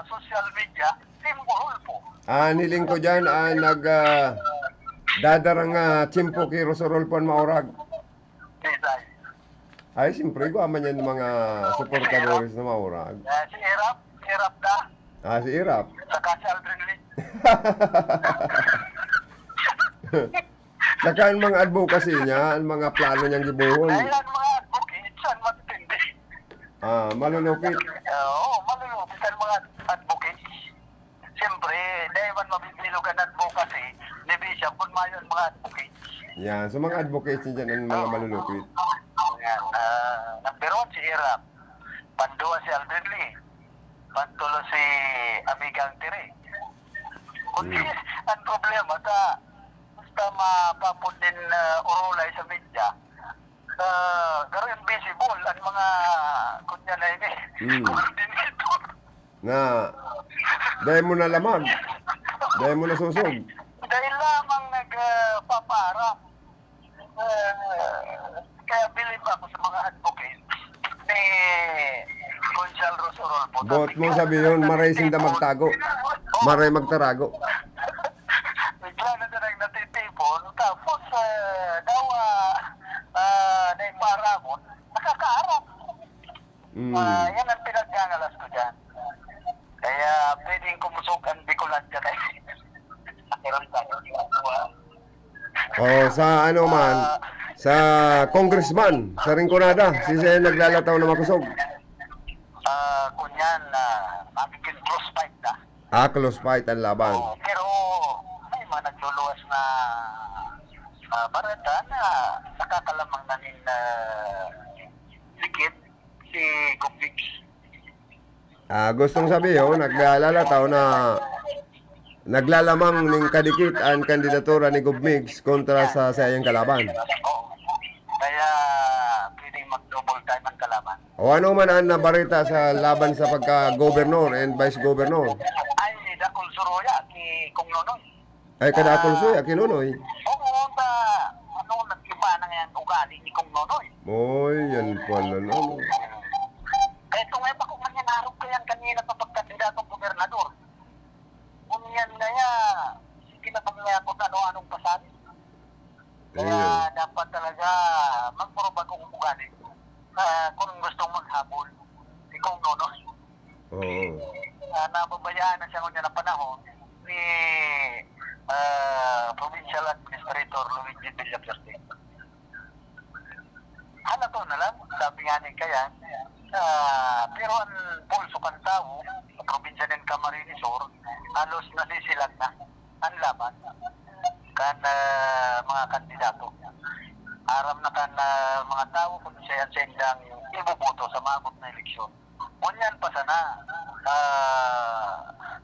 social media, Team Orolfo. Ah, niling ko dyan, ah, nag, ah, dadarang, ah, tiyempo ki Ros Orolfo an maurag. Bisay. Ay, siyempre, igwa man yan mga suportadores na maurag. Ah, si Irap, si Irap da. Ah, si Irap. Saka si Aldrin Lee. Saka ang mga advocacy niya, ang mga plano niyang gibohon. Ay, ang mga advocates, ang matindi. Ah, malulupit. Oo, malulupit ang mga advocates. Siyempre, dahil man mabibilog ang advocacy ni Bishop, kung mayo ang mga advocates. Yan. So, mga advocates niya dyan ang mga Oo. malulupit. Yan. Ah, number one, si Irap. Pandua, si Aldrin Lee. Pantulo, si Amigang Tiri. Kundi, Hmm. ang problema, sa, basta mapapod din, ah, urulay sa media, ah, garo yung visible, ang mga, kunya na ini, Hmm. coordinator. Na, dai mo na laman. Dai mo na sosog. Dahil lamang nag, ah, papaaram. Ah, kaya bilib ako sa mga advocate ni Konsehal Ros Orolfo. Bot mo sabi yun, maray sinda magtago. Maray magtarago. Bigla na silang natitipon. Tapos, ah, daw, ah, ah, naipaaramon, nakakaaram. Mm. Ah, yan ang pinagngangalas ko dyan. Kaya pwedeng kumusog ang Bicolandia kay Pakiramdam. O, sa ano man, Ah. sa congressman, sa Rinconada, si siya yung naglalataw na makusog. Ah, kunyan, ah, magiging close fight na. Ah, close fight ang laban. Oo, pero may mga nagluluwas na, ah, bareta na nakakalamang na nin, ah, dikit si Gov Migs. Ah, gustong sabihin, naglalataw na naglalamang ning kadikit ang kandidatura ni Gov Migs kontra sa saiyang kalaban. Oo. Kaya pwedeng mag-double time ang kalaban. O ano man ang nabarita sa laban sa pagka-governor and vice governor? Ay, dakul suruya ki Kong Nonoy. Ay, kada Ah. Akulsoy, aki Nonoy. Oo, ta, ano, nag-iba na ngayon ugali ni Kong Nonoy. Oy, yan pala, no? Kaya ito nga, bako man yan, harap ko yan kanina pa pagkandidatong gobernador. Kung yan nga, ya, sige na kami nga kung ano-anong pasabi. Kaya Ayun. dapat talaga magpurubag kong ugali. Ah, kung gustong maghabol, si Kong Nonoy. Oo. Ah, nababayaan na siya ngunyan na panahon ni, ah, Provincial Administrator Luigi Villafuerte. Halato na lang, sabi nga ni Kayan, ah, pero ang pulso kan tawo sa probinsya ng Camarines Sur, halos nasisilag na ang laban kan, ah, mga kandidato. Aram na kan, ah, mga tawo kung siya ang sendang iboboto sa maabot na eleksyon. Ngunyan pa sana, ah,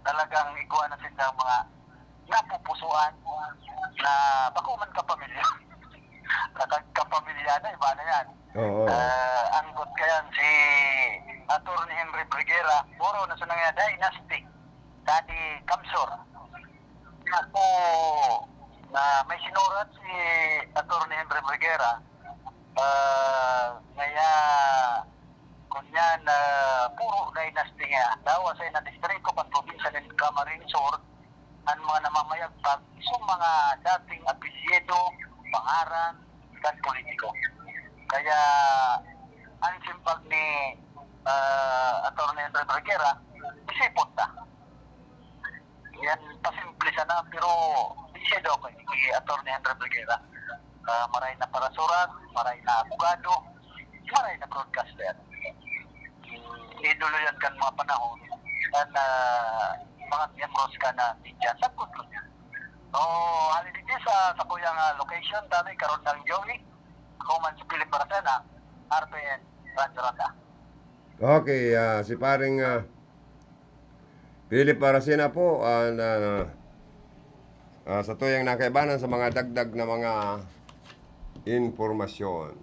talagang igwa na sindang mga napupusuan na bako man kapamilya. Kapag kapamilya na, iba na yan. Oo. Ah, anggot kayan si Attorney Henry Briguera, puro na sa mga dynasty, Daddy Kamsor. Ako na may sinurat si Attorney Henry Briguera, ah, ngaya kunyan, ah, puro dynasty niya. Dawa sa na distrito kan probinsya nin Camarines Sur, an mga namamayagpag, isang mga dating apelyido, pangaran, kan politiko. Kaya, an simpag ni, ah, Attorney Henry Briguera, isipon ta. Yan, pasimple sana, pero siya daw kay, kay Attorney Henry Briguera. Ah, maray na parasurat, maray na abogado, maray na broadcaster. Idolo yan kan mga panahon. Kan, ah, mga miyembros ka na media, sa kutlo niya. So, hali din sa, sa kuyang, ah, location, dami, karon ng Joey, ako man si Philip Baracena, R P N, Radyo Randa. Okay, ah, si paring, ah, Philip Baracena po, ah, na, na, ah, sa tuyang nakaibanan sa mga dagdag na mga impormasyon.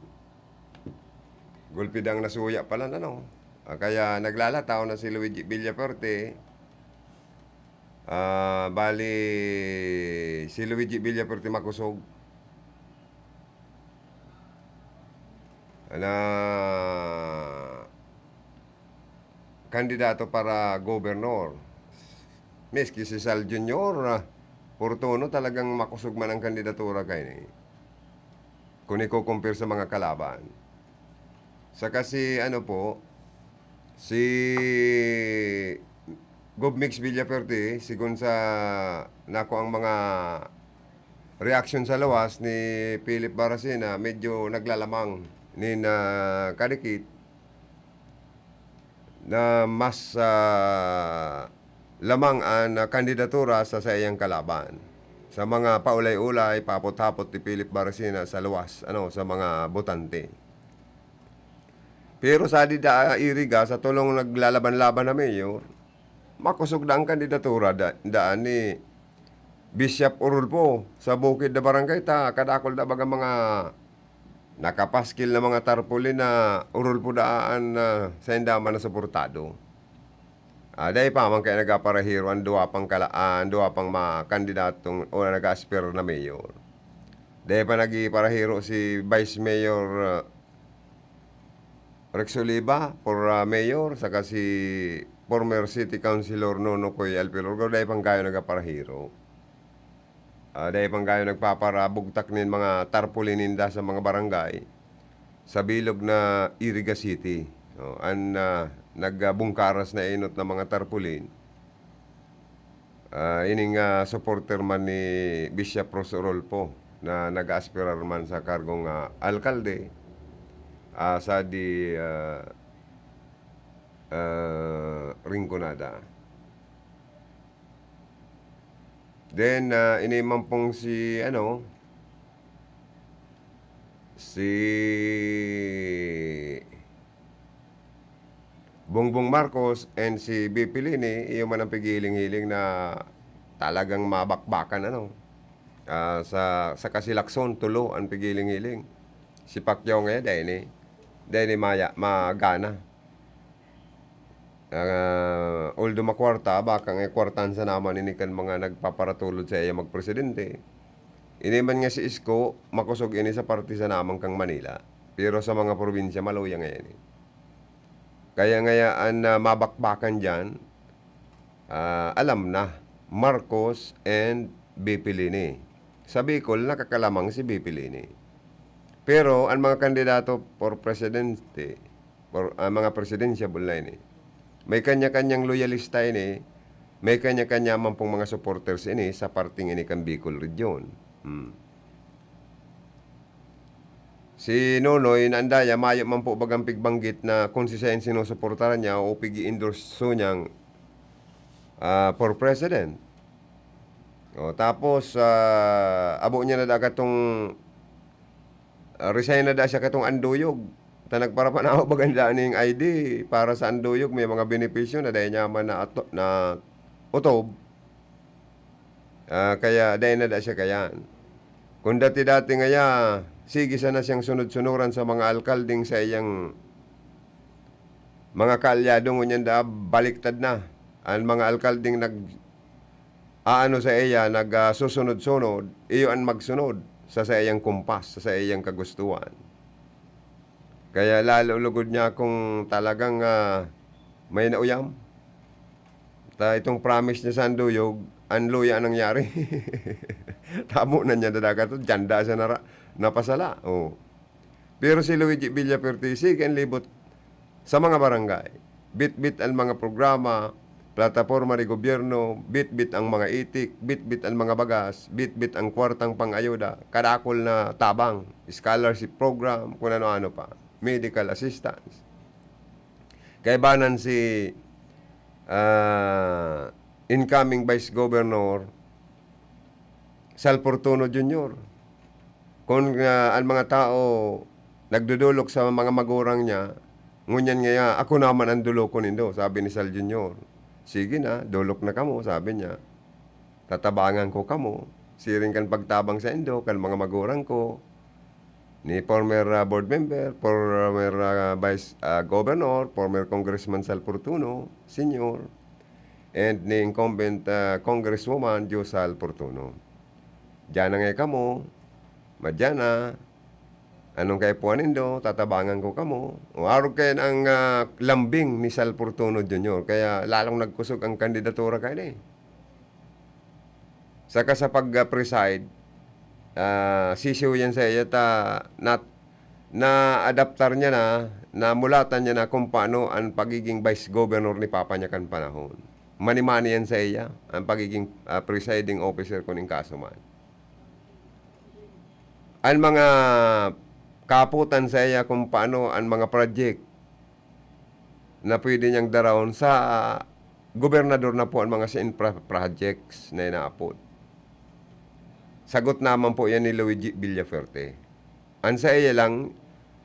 Gulpi dang nasuya pala, ano? Ah, kaya naglalataw na si Luigi Villafuerte. Ah, bali, si Luigi Villafuerte makusog na kandidato para gobernador. Miski si Sal Junior, ah, Fortuno, talagang makusog man ang kandidatura kaini, kung iko-compare sa mga kalaban. Saka si, ano po, si Gov Mix Villafuerte, sigon sa nako ang mga reaksyon sa lawas ni Philip Baracena, medyo naglalamang nin, ah, kadikit na mas, ah, lamang an, ah, kandidatura sa saiyang kalaban. Sa mga paulay-ulay, paapot-hapot ni Philip Baracena sa luwas, ano, sa mga botante. Pero sa dida, Iriga, sa tolong naglalaban-laban na mayor, makosog na ang kandidatura da-, daan ni Bishop Orulfo sa bukid na barangay ta, kadakol na baga mga nakapaskil na mga tarpaulin na Orulfo daan na sainda man na suportado. Ah, dai pa man kaya nagaparahiro ang duwa pang kala-, ah, ang duwa pang mga kandidatong o nag-aaspir na mayor. Dai pa nagparahiro si Vice Mayor, ah, Rex Oliva for, ah, mayor, saka si former City Councilor Nonocoy Alpilorgo, dai pang kayo nagaparahiro. Ah, dai pang kayo nagpaparabugtak nin mga tarpaulin ninda sa mga barangay sa bilog na Iriga City. Oh, an, ah, nagbungkaras na enot na mga tarpaulin. Ah, ining, ah, supporter man ni Bishop Ros Orolfo na nag-aaspirar man sa kargong, ah, alkalde, ah, sa di, ah, ah, Rinconada. Then, ah, ini man pong si, ano, si Bongbong Marcos and si V P Leni, iyo man ang pigiling-hiling na talagang mabakbakan, ano, ah, sa, sa kasilakson, tulo ang pigiling-hiling. Si Pacquiao ngayon, dai ni, dai ni maya, magana. Ah, although makwarta, baka nga kwartahan sana man ini kan mga nagpaparatulod sa iya magpresidente. Ini man nga si Isko, makosog ini sa parte sana man kang Manila. Pero sa mga probinsya, maluya ngayon eh. Kaya ngayaan na mabakbakan diyan, ah, alam na, Marcos and V P Leni. Sa Bicol, nakakalamang si V P Leni. Pero ang mga kandidato for presidente, for, ah, mga presidential na ini, may kanya-kanyang loyalista ini, may kanya-kanya man pong mga supporters ini sa parting ini kan Bicol Region. Hmm. Si Nonoy na andaya, mayo man po bagang pigbanggit na kung si Sen sinusuportaran niya o pig-i-endorse niyang, ah, for president. O, tapos, ah, abo niya na da katong, ah, resign na da siya katong Anduyog. Ta nagparapanao baga nila ning I D para sa Anduyog, may mga benepisyo na dai niya man na ato-, na utob. Ah, kaya dai na da siya kayan. Kung dati-dati ngaya, sige sana siyang sunod-sunuran sa mga alkaldeng sa iyang mga kaalyado, ngunyan da baliktad na. Ang mga alkaldeng nag-, aano sa iya, nag, ah, susunod-sunod, iyo an magsunod sa saiyang kumpas, sa saiyang kagustuhan. Kaya lalo lugod niya kung talagang, ah, may nauyam. Ta itong promise niya sa anduyog, an luya an nangyari. Tamo na niya dadagat, diyan da siya nara-, napasala. Oh. Pero si Luigi Villafuerte, sige an libot sa mga barangay. Bitbit an mga programa, plataporma de gobyerno, bitbit ang mga itik, bitbit an mga bagas, bitbit ang kwartang pang-ayuda, kadakol na tabang, scholarship program, kun ano-ano pa, medical assistance. Kaibanan si, ah, incoming Vice Governor Sal Fortuno Junior. Kun, ah, an mga tao nagdodolok sa mga magurang niya, ngunyan ngaya, "Ako naman an dolokon nindo," sabi ni Sal Junior. "Sige na, dolok na kamo," sabi niya. "Tatabangan ko kamo, siring kan pagtabang saindo, kan mga magurang ko, ni former, ah, board member, former, ah, vice, ah, governor, former Congressman Sal Fortuno Senior, and ni incumbent, ah, Congresswoman Josal Fortuno. Diyan na nga kamo, madyan na, anong kaipuhan nindo, tatabangan ko kamo." O, arog kayan ang, ah, lambing ni Sal Fortuno Junior, kaya lalong nagkusog ang kandidatura kayan eh. Saka sa pag, ah, preside, ah, sisiw yan sa iya ta nat-, na-adaptar niya na, namulatan niya na kung paano an pagiging vice governor ni papa niya kan panahon. Mani-mani yan sa iya, ang pagiging, ah, presiding officer kun in kaso man. An mga kaputan sa iya kung paano an mga project na pwede niyang darahon sa gobernador na po an mga sa infra projects na inaapod. Sagot naman po yan ni Luigi Villafuerte. An sa iya lang,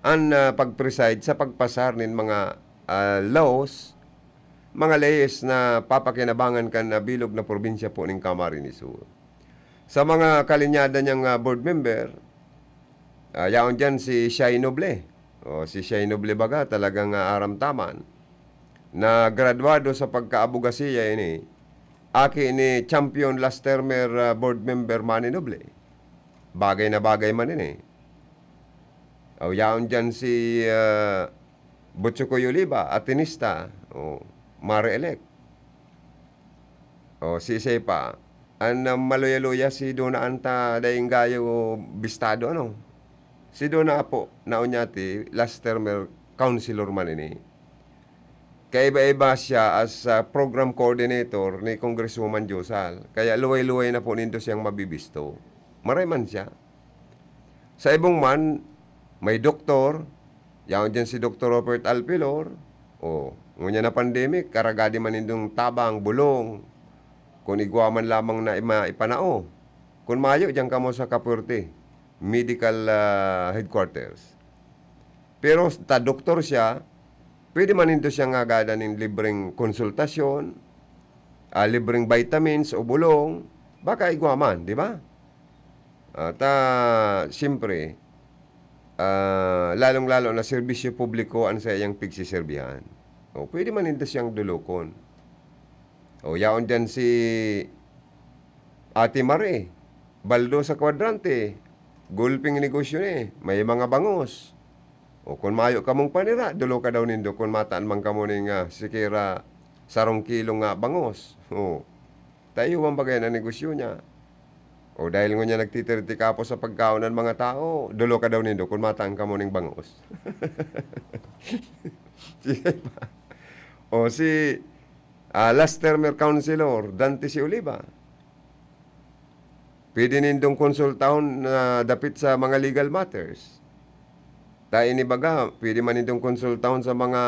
an, ah, pag-preside sa pagpasar nin mga, ah, laws, mga leyes na papakinabangan kan, ah, bilog na probinsya po nin Camarines Sur. Sa mga kalinyada niyang, ah, board member, ah, yaon diyan si Shai Noble. O, si Shai Noble baga talagang, ah, aram taman. Na gradwado sa pagkaabogasiya ini, aki ni champion last termer, ah, board member Manny Noble. Bagay na bagay man ini. O, yaon diyan si, ah, Butchokoy Oliva, Atenista, o, Mare-elect. O, sisay pa? An, ah, maluya-luya si Dona Anta, daing gayo bistado, ano? Si Dona Apo, na Oñate, last termer councilor man ini. Kaiba-iba siya as, ah, program coordinator ni Congresswoman Josal. Kaya luway-luway na po nindo siyang mabibisto. Maray man siya. Sa ibong man, may doktor, yaon diyan si Doktor Robert Alpilor. O, ngunyan na pandemic, karagadi man nindong tabang, bulong, kun igwa man lamang na ima-, ipanao. Kun mayo, diyan kamo sa Kapuerte Medical, ah, Headquarters. Pero ta doktor siya, pwede man nindo siyang hagadan nin libreng konsultasyon, ah, libreng vitamins o bulong, baka igwa man, di ba? At, ah, siyempre, ah, lalong-lalo na serbisyo publiko an saiyang pigsiserbihan. O, pwede man nindo siyang dolokon. O, yaon diyan si Ate Marie, baldo sa kwadrante, gulping negosyo ni, may mga bangos. O, kun mayo kamong panira, doloka daw nindo kun mataan man kamo ning, ah, sikera sarong kilo nga bangos. O, ta iyo man bagay na negosyo niya. O, dahil ngunyan nagtitiriti kapo sa pagkaon ng mga tao, doloka daw nindo kun mataan kamo ning bangos. Sige pa. O, si, ah, last termer councilor, Dante C. Oliva. Pwede nindong konsultahon na dapit sa mga legal matters. Ta ini baga, pwede man nindong konsultahon sa mga,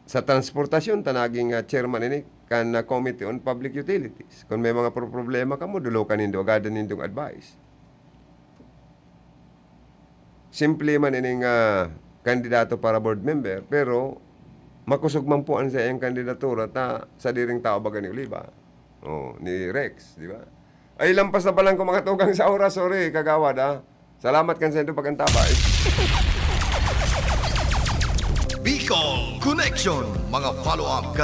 sa transportasyon, ta naging, ah, chairman ini kan, ah, Committee on Public Utilities. Kun may mga pro-, problema kamo, dolokan nindo, agadan nindong advice. Simple man ining, ah, kandidato para board member, pero makosog man po an saiyang kandidatura ta sadiring tao baga ni Oliva. O, ni Rex, di ba? Ay, lampas na palan ko, mga tugang, sa oras. Sorry, kagawad, ah. Salamat kan saindo pag-antabay. Bicol Connection, mga follow-up